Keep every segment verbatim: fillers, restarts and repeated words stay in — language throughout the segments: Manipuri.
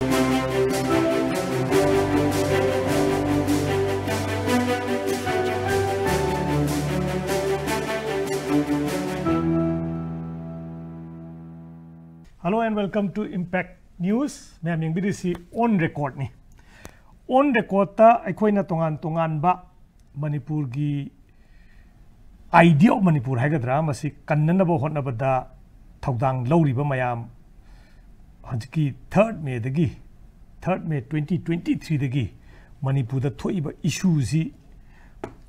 Hello and welcome to Impact News. ꯃꯌꯥꯝ ꯌꯦꯡꯕꯤꯔꯤꯁꯤ On Recordꯅꯤ꯫ On Recordꯇ ꯑꯩꯈꯣꯏꯅ ꯇꯣꯉꯥꯟ ꯇꯣꯉꯥꯟꯕ ꯃꯅꯤꯄꯨꯔꯒꯤ, Idea of ꯃꯅꯤꯄꯨꯔ ꯍꯥꯏꯒꯗ꯭ꯔꯥ, ꯃꯁꯤ ꯀꯟꯅꯅꯕ ꯍꯣꯠꯅꯕꯗ ꯊꯧꯗꯥꯡ ꯂꯧꯔꯤꯕ ꯃꯌꯥꯝ, ꯍꯧꯖꯤꯛꯀꯤ third Mayꯗꯒꯤ, third May twenty twenty threeꯗꯒꯤ ꯃꯅꯤꯄꯨꯔꯗ ꯊꯣꯛꯏꯕ issueꯁꯤ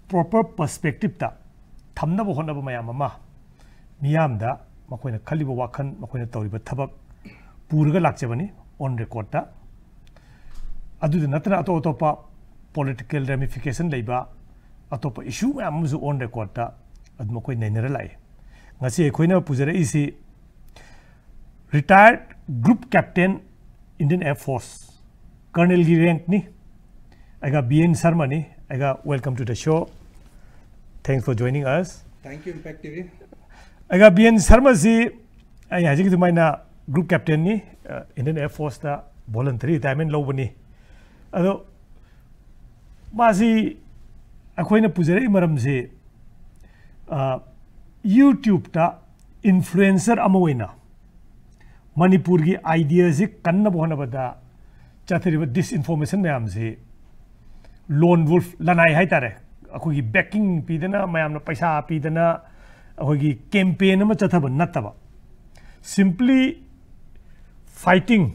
proper perspectiveꯇ ꯊꯝꯅꯕ ꯍꯣꯠꯅꯕ ꯃꯌꯥꯝ ꯑꯃ ꯃꯤꯌꯥꯝꯗ ꯃꯈꯣꯏꯅ ꯈꯜꯂꯤꯕ ꯋꯥꯈꯜ, ꯃꯈꯣꯏꯅ ꯇꯧꯔꯤꯕ ꯊꯕꯛ ꯄꯨꯔꯒ ꯂꯥꯛꯆꯕꯅꯤ On Recordꯇ꯫ ꯑꯗꯨꯗ ꯅꯠꯇꯅ ꯑꯇꯣꯞ ꯑꯇꯣꯞꯄ political ramification ꯂꯩꯕ ꯑꯇꯣꯞꯄ issue ꯃꯌꯥꯝ ꯑꯃꯁꯨ On Recordꯇ ꯑꯗꯨꯝ ꯑꯩꯈꯣꯏ ꯅꯩꯅꯔ ꯂꯥꯛꯏ꯫ ꯉꯁꯤ ꯑꯩꯈꯣꯏꯅ ꯄꯨꯖꯔꯛꯏꯁꯤ retired group captain, Indian Air Force, colonelꯒꯤ rankꯅꯤ꯫ ꯑꯩꯒ B N Sharmaꯅꯤ꯫ ꯑꯩꯒ, welcome to the show, thanks for joining us꯫ Thank you, Impact T V꯫ ꯑꯩꯒ B N Sharmaꯁꯤ ꯑꯩ ꯍꯧꯖꯤꯛ ꯑꯗꯨꯃꯥꯏꯅ group captainꯅꯤ, Indian Air Forceꯇ voluntary retirement ꯂꯧꯕꯅꯤ꯫ ꯑꯗꯣ ꯃꯥꯁꯤ ꯑꯩꯈꯣꯏꯅ ꯄꯨꯖꯔꯛꯏ ꯃꯔꯝꯁꯤ, YouTubeꯇ influencer ꯑꯃ ꯑꯣꯏꯅ ꯃꯅꯤꯄꯨꯔꯒꯤ ideaꯁꯤ ꯀꯟꯅꯕ ꯍꯣꯠꯅꯕꯗ ꯆꯠꯊꯔꯤꯕ disinformation ꯃꯌꯥꯝꯁꯤ lone wolf, ꯂꯅꯥꯏ ꯍꯥꯏꯇꯥꯔꯦ, ꯑꯩꯈꯣꯏꯒꯤ backing ꯄꯤꯗꯅ, ꯃꯌꯥꯝꯅ ꯄꯩꯁꯥ ꯄꯤꯗꯅ ꯑꯩꯈꯣꯏꯒꯤ campaign ꯑꯃ ꯆꯠꯊꯕ ꯅꯠꯇꯕ, simply fighting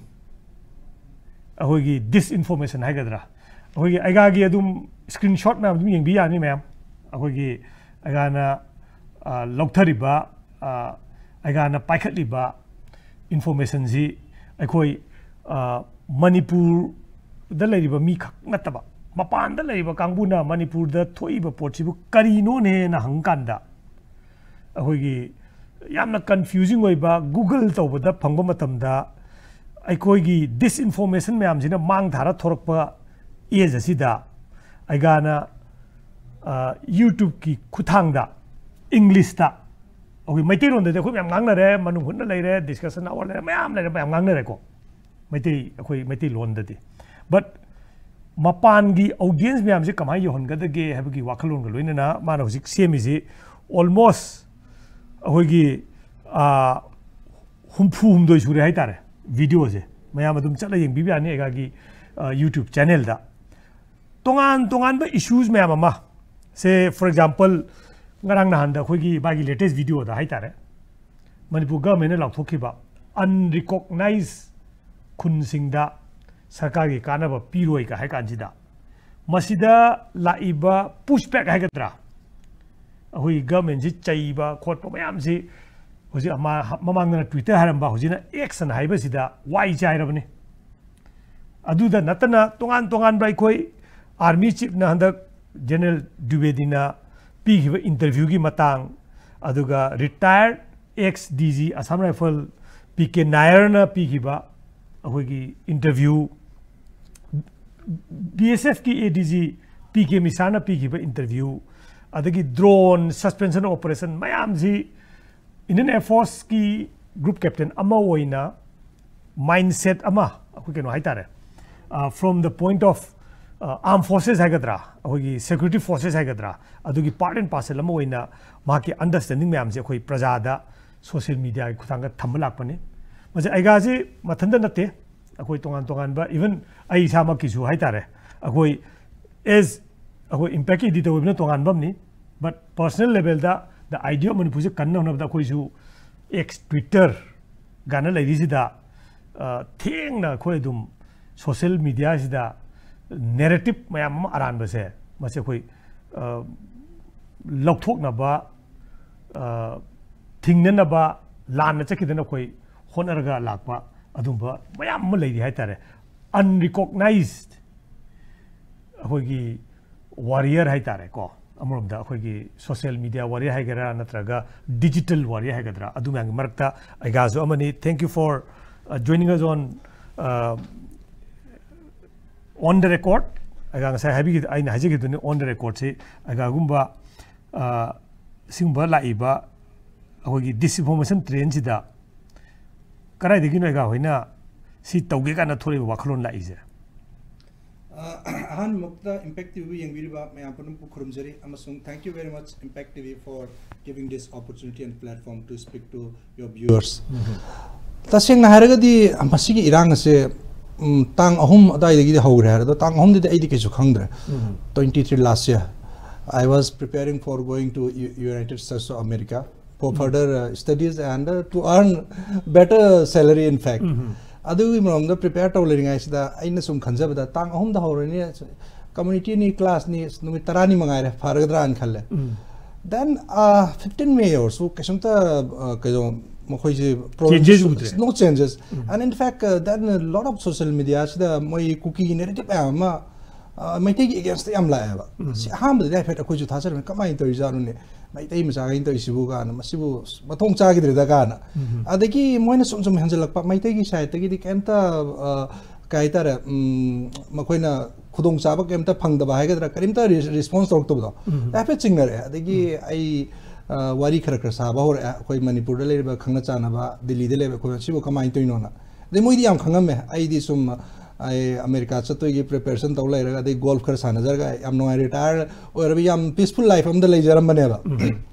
ꯑꯩꯈꯣꯏꯒꯤ disinformation ꯍꯥꯏꯒꯗ꯭ꯔꯥ, ꯑꯩꯈꯣꯏꯒꯤ ꯑꯩꯒꯥꯒꯤ ꯑꯗꯨꯝ screenshot ꯃꯌꯥꯝ ꯑꯗꯨꯝ ꯌꯦꯡꯕꯤ ꯌꯥꯅꯤ ꯃꯌꯥꯝ꯫ ꯑꯩꯈꯣꯏꯒꯤ ꯑꯩꯒꯥꯅ ꯂꯧꯊꯔꯤꯕ, ꯑꯩꯒꯥꯅ ꯄꯥꯏꯈꯠꯂꯤꯕ informationꯁꯤ ꯑꯩꯈꯣꯏ ꯃꯅꯤꯄꯨꯔꯗ ꯂꯩꯔꯤꯕ ꯃꯤꯈꯛ ꯅꯠꯇꯕ, ꯃꯄꯥꯟꯗ ꯂꯩꯔꯤꯕ ꯀꯥꯡꯕꯨꯅ ꯃꯅꯤꯄꯨꯔꯗ ꯊꯣꯛꯏꯕ ꯄꯣꯠꯁꯤꯕꯨ ꯀꯔꯤꯅꯣꯅꯦꯅ ꯍꯪꯀꯥꯟꯗ, ꯑꯩꯈꯣꯏꯒꯤ ꯌꯥꯝꯅ confusing ꯑꯣꯏꯕ, Google ꯇꯧꯕꯗ ꯐꯪꯕ ꯃꯇꯝꯗ ꯑꯩꯈꯣꯏꯒꯤ disinformation ꯃꯌꯥꯝꯁꯤꯅ ꯃꯥꯡ ꯊꯥꯔ ꯊꯣꯔꯛꯄ age ꯑꯁꯤꯗ ꯑꯩꯒꯥꯅ YouTubeꯀꯤ ꯈꯨꯠꯊꯥꯡꯗ Englishꯇ, ꯑꯩꯈꯣꯏ ꯃꯩꯇꯩꯂꯣꯟꯗꯗꯤ ꯑꯩꯈꯣꯏ ꯃꯌꯥꯝ ꯉꯥꯡꯅꯔꯦ, ꯃꯅꯨꯡ ꯍꯨꯠꯅ ꯂꯩꯔꯦ, discussion hour ꯂꯩꯔꯦ, ꯃꯌꯥꯝ ꯂꯩꯔꯦ, ꯃꯌꯥꯝ ꯉꯥꯡꯅꯔꯦꯀꯣ꯫ ꯃꯩꯇꯩ, ꯑꯩꯈꯣꯏ ꯃꯩꯇꯩꯂꯣꯟꯗꯗꯤ꯫ But ꯃꯄꯥꯟꯒꯤ audience ꯃꯌꯥꯝꯁꯦ ꯀꯃꯥꯏꯅ ꯌꯧꯍꯟꯒꯗꯒꯦ ꯍꯥꯏꯕꯒꯤ ꯋꯥꯈꯜꯂꯣꯟꯒ ꯂꯣꯏꯅꯅ ꯃꯥꯅ ꯍꯧꯖꯤꯛ ꯁꯦꯝꯃꯤꯁꯤ almost ꯑꯩꯈꯣꯏꯒꯤ, ꯑꯥ, ꯍꯨꯝꯐꯨ ꯍꯨꯝꯗꯣꯏ ꯁꯨꯔꯦ ꯍꯥꯏꯇꯥꯔꯦ videoꯁꯦ꯫ ꯃꯌꯥꯝ ꯑꯗꯨꯝ ꯆꯠꯂ ꯌꯦꯡꯕꯤꯕ ꯌꯥꯅꯤ ꯑꯩꯒꯤ, ꯑꯥ, YouTube channelꯗ꯫ ꯇꯣꯉꯥꯟ ꯇꯣꯉꯥꯟꯕ issues ꯃꯌꯥꯝ ꯑꯃ, ꯁꯦ, for example, ꯉꯔꯥꯡ ꯅꯍꯥꯟꯗ ꯑꯩꯈꯣꯏꯒꯤ ꯃꯥꯒꯤ latest videoꯗ ꯍꯥꯏꯇꯥꯔꯦ, ꯃꯅꯤꯄꯨꯔ governmentꯅ ꯂꯥꯎꯊꯣꯛꯈꯤꯕ unrecognized ꯈꯨꯟꯁꯤꯡꯗ ꯁꯔꯀꯥꯔꯒꯤ ꯀꯥꯟꯅꯕ ꯄꯤꯔꯣꯏꯒ ꯍꯥꯏ ꯀꯥꯟꯁꯤꯗ, ꯃꯁꯤꯗ ꯂꯥꯛꯏꯕ pushback ꯍꯥꯏꯒꯗ꯭ꯔꯥ, ꯑꯩꯈꯣꯏꯒꯤ governmentꯁꯤ ꯆꯩꯕ ꯈꯣꯠꯄ ꯃꯌꯥꯝꯁꯤ ꯍꯧꯖꯤꯛ ꯑꯃ-, ꯃꯃꯥꯡꯗꯅ Twitter ꯍꯥꯏꯔꯝꯕ, ꯍꯧꯖꯤꯛꯅ X ꯑꯅ ꯍꯥꯏꯕꯁꯤꯗ ꯋꯥꯏ ꯆꯥꯏꯔꯕꯅꯤ꯫ ꯑꯗꯨꯗ ꯅꯠꯇꯅ ꯇꯣꯉꯥꯟ ꯇꯣꯉꯥꯟꯕ ꯑꯩꯈꯣꯏ army chiefꯅ ꯍꯟꯗꯛ General ꯗ꯭ꯋꯤꯕꯦꯗꯤꯅ ꯄꯤꯈꯤꯕ interviewꯒꯤ ꯃꯇꯥꯡ, ꯑꯗꯨꯒ retired ex DG Assam Rifle P K ꯅꯥꯌꯔꯅ ꯄꯤꯈꯤꯕ ꯑꯩꯈꯣꯏꯒꯤ interview, BSFꯀꯤ ADG ꯄꯤ ꯀꯦ ꯃꯤꯁꯥꯅ ꯄꯤꯈꯤꯕ interview, ꯑꯗꯒꯤ drone suspension operation ꯃꯌꯥꯝꯁꯤ Indian Air Forceꯀꯤ group captain ꯑꯃ ꯑꯣꯏꯅ mindset ꯑꯃ, ꯑꯩꯈꯣꯏ ꯀꯩꯅꯣ ꯍꯥꯏꯇꯥꯔꯦ, ꯑ, from the point of, ꯑ, armed forces ꯍꯥꯏꯒꯗ꯭ꯔꯥ, ꯑꯩꯈꯣꯏꯒꯤ security forces ꯍꯥꯏꯒꯗ꯭ꯔꯥ, ꯑꯗꯨꯒꯤ part and parcel ꯑꯃ ꯑꯣꯏꯅ ꯃꯍꯥꯛꯀꯤ understanding ꯃꯌꯥꯝꯁꯦ ꯑꯩꯈꯣꯏ ꯄ꯭ꯔꯖꯥꯗ social mediaꯒꯤ ꯈꯨꯠꯊꯥꯡꯗ ꯊꯝꯕ ꯂꯥꯛꯄꯅꯤ꯫ ꯃꯁꯤ ꯑꯩꯒꯥꯁꯤ ꯃꯊꯟꯇ ꯅꯠꯇꯦ, ꯑꯩꯈꯣꯏ ꯇꯣꯉꯥꯟ ꯇꯣꯉꯥꯟꯕ, even ꯑꯩ ꯏꯁꯥꯃꯛꯀꯤꯁꯨ ꯍꯥꯏꯇꯥꯔꯦ, ꯑꯩꯈꯣꯏ as ꯑꯩꯈꯣꯏ Impactꯀꯤ editor ꯑꯣꯏꯕꯅ ꯇꯣꯉꯥꯟꯕ ꯑꯃꯅꯤ, but personal levelꯗ the idea of ꯃꯅꯤꯄꯨꯔꯁꯦ ꯀꯟꯅꯕ ꯍꯣꯠꯅꯕꯗ ꯑꯩꯈꯣꯏꯁꯨ X, Twitter ꯀꯥꯏꯅ ꯂꯩꯔꯤꯁꯤꯗ, ꯑ, ꯊꯦꯡꯅ ꯑꯩꯈꯣꯏ ꯑꯗꯨꯝ social mediaꯁꯤꯗ narrative ꯃꯌꯥꯝ ꯑꯃ ꯑꯔꯥꯟꯕꯁꯦ, ꯃꯁꯤ ꯑꯩꯈꯣꯏ, ꯑ, ꯂꯧꯊꯣꯛꯅꯕ, ꯑ, ꯊꯤꯡꯅꯅꯕ, ꯂꯥꯟꯅ ꯆꯠꯈꯤꯗꯅ ꯑꯩꯈꯣꯏ ꯍꯣꯠꯅꯔꯒ ꯂꯥꯛꯄ ꯑꯗꯨꯝꯕ ꯃꯌꯥꯝ ꯑꯃ ꯂꯩꯔꯤ ꯍꯥꯏꯇꯥꯔꯦ꯫ Unrecognized ꯑꯩꯈꯣꯏꯒꯤ warrior ꯍꯥꯏꯇꯥꯔꯦꯀꯣ, ꯑꯃꯔꯣꯝꯗ ꯑꯩꯈꯣꯏꯒꯤ social media warrior ꯍꯥꯏꯒꯦꯔꯥ ꯅꯠꯇ꯭ꯔꯒ digital warrior ꯍꯥꯏꯒꯗ꯭ꯔꯥ, ꯑꯗꯨ ꯃꯌꯥꯝꯒꯤ ꯃꯔꯛꯇ ꯑꯩꯒꯥꯁꯨ ꯑꯃꯅꯤ꯫ Thank you for, uh, joining us on, uh, on the record꯫ ꯑꯩꯒꯥ ꯉꯁꯥꯏ ꯍꯥꯏꯕꯤꯈꯤ-, ꯑꯩꯅ ꯍꯥꯏꯖꯈꯤꯕꯗꯨꯅꯤ, on the recordꯁꯤ ꯑꯩꯒꯥꯒꯨꯝꯕ, ꯑ, ꯁꯤꯒꯨꯝꯕ ꯂꯥꯛꯏꯕ ꯑꯩꯈꯣꯏꯒꯤ disinformation trendꯁꯤꯗ ꯀꯗꯥꯏꯗꯒꯤꯅꯣ ꯑꯩꯒꯥ ꯍꯣꯏꯅ ꯁꯤ ꯇꯧꯒꯦ ꯀꯥꯏꯅ ꯊꯣꯛꯂꯛꯏꯕ ꯋꯥꯈꯜꯂꯣꯟ ꯂꯥꯛꯏꯁꯦ? ꯑ, ꯑꯍꯥꯟꯕꯃꯛꯇ Impact T V ꯕꯨ ꯌꯦꯡꯕꯤꯔꯤꯕ ꯃꯌꯥꯝ ꯄꯨꯝꯅꯃꯛꯄꯨ ꯈꯨꯔꯨꯝꯖꯔꯤ, ꯑꯃꯁꯨꯡ thank you very much Impact T V for giving this opportunity and platform to speak to your viewers. ꯇꯁꯦꯡꯅ ꯍꯥꯏꯔꯒꯗꯤ ꯃꯁꯤꯒꯤ ꯏꯔꯥꯡ ꯑꯁꯦ, ꯎꯝ, ꯇꯥꯡ ꯑꯍꯨꯝ ꯑꯗꯨꯋꯥꯏꯗꯒꯤꯗꯤ ꯍꯧꯈ꯭ꯔꯦ ꯍꯥꯏꯔꯦ, ꯑꯗꯣ ꯇꯥꯡ ꯑꯍꯨꯝꯗꯨꯗꯤ ꯑꯩꯗꯤ ꯀꯩꯁꯨ ꯈꯪꯗ꯭ꯔꯦ꯫ Twenty three last year, I was preparing for going to U- United States of America for further uh, studies and uh, to earn better salary, in fact. ꯑꯗꯨꯒꯤ ꯃꯔꯝꯗ prepare ꯇꯧ ꯂꯩꯔꯤꯉꯩꯁꯤꯗ ꯑꯩꯅ ꯁꯨꯝ ꯈꯟꯖꯕꯗ, ꯇꯥꯡ ꯑꯍꯨꯝꯗ ꯍꯧꯔꯅꯤ, community ꯅꯤ, class ꯅꯤ, ꯅꯨꯃꯤꯠ ꯇꯔꯥꯅꯤ ꯃꯉꯥꯏꯔꯦ, ꯐꯔꯒꯗ꯭ꯔꯥꯅ ꯈꯜꯂꯦ꯫ Then uh, fifteen May ꯌꯧꯔꯁꯨ ꯀꯩꯁꯨꯝꯇ uh, ꯀꯩꯅꯣ ꯃꯈꯣꯏꯁꯦ Changes ꯎꯗ꯭ꯔꯦ꯫ No changes. And in fact uh, then a lot of social media ꯁꯤꯗ ꯃꯣꯏ ꯀꯨꯀꯤꯒꯤ narrative ꯃꯌꯥꯝ ꯑꯃ uh, ꯃꯩꯇꯩꯒꯤ against ꯇ ꯌꯥꯝ ꯂꯥꯛꯑꯦꯕ꯫ ꯁꯤ ꯑꯍꯥꯟꯕꯗꯗꯤ ꯍꯥꯏꯐꯦꯠ ꯑꯩꯈꯣꯏꯁꯨ ꯊꯥꯖꯔꯝꯃꯤ, "ꯀꯃꯥꯏꯅ ꯇꯧꯔꯤꯖꯥꯠꯅꯣꯅꯦ, ꯃꯩꯇꯩ ꯃꯆꯥꯈꯩꯅ ꯇꯧꯔꯤꯁꯤꯕꯨ?" ꯀꯥꯏꯅ, "ꯃꯁꯤꯕꯨ ꯃꯊꯣꯡ ꯆꯥꯈꯤꯗ꯭ꯔꯦꯗ" ꯀꯥꯏꯅ꯫ ꯑꯗꯒꯤ ꯃꯣꯏꯅ ꯁꯨꯝ ꯁꯨꯝ ꯍꯦꯟꯖꯜꯂꯛꯄ, ꯃꯩꯇꯩꯒꯤ side ꯇꯒꯤꯗꯤ ꯀꯩꯝꯇ uh, ꯀꯩ ꯍꯥꯏꯇꯥꯔꯦ, ꯎꯝ, ꯃꯈꯣꯏꯅ ꯈꯨꯗꯣꯡꯆꯥꯕ ꯀꯩꯝꯇ ꯐꯪꯗꯕ ꯍꯥꯏꯒꯗ꯭ꯔꯥ, ꯀꯔꯤꯝꯇ ꯔꯦꯁꯄꯣꯟꯁ ꯇꯧꯔꯛꯇꯕꯗꯣ꯫ ꯍꯥꯏꯐꯦꯠ ꯆꯤꯡꯅꯔꯛꯑꯦ꯫ ꯑꯗꯒꯤ ꯑꯩ ꯑ, ꯋꯥꯔꯤ ꯈꯔ ꯈꯔ ꯁꯥꯕ ꯍꯧꯔꯛꯑꯦ, ꯑꯩꯈꯣꯏ ꯃꯅꯤꯄꯨꯔꯗ ꯂꯩꯔꯤꯕ ꯈꯪꯅ ꯆꯥꯟꯅꯕ, ꯗꯤꯜꯂꯤꯗ ꯂꯩꯕ ꯑꯩꯈꯣꯏ, "ꯁꯤꯕꯨ ꯀꯃꯥꯏꯅ ꯇꯧꯔꯤꯅꯣꯅ?" ꯑꯗꯩ ꯃꯣꯏꯗꯤ ꯌꯥꯝ ꯈꯪꯉꯝꯃꯦ꯫ ꯑꯩꯗꯤ ꯁꯨꯝ ꯑꯩ ꯑꯃꯦꯔꯤꯀꯥ ꯆꯠꯇꯣꯏꯒꯤ preparation ꯇꯧ ꯂꯩꯔꯒ, ꯑꯗꯩ golf ꯈꯔ ꯁꯥꯟꯅꯖꯔꯒ ꯌꯥꯝ ꯅꯨꯡꯉꯥꯏ, retire ꯑꯣꯏꯔꯕ ꯌꯥꯝ peaceful life ꯑꯃꯗ ꯂꯩꯖꯔꯝꯕꯅꯦꯕ꯫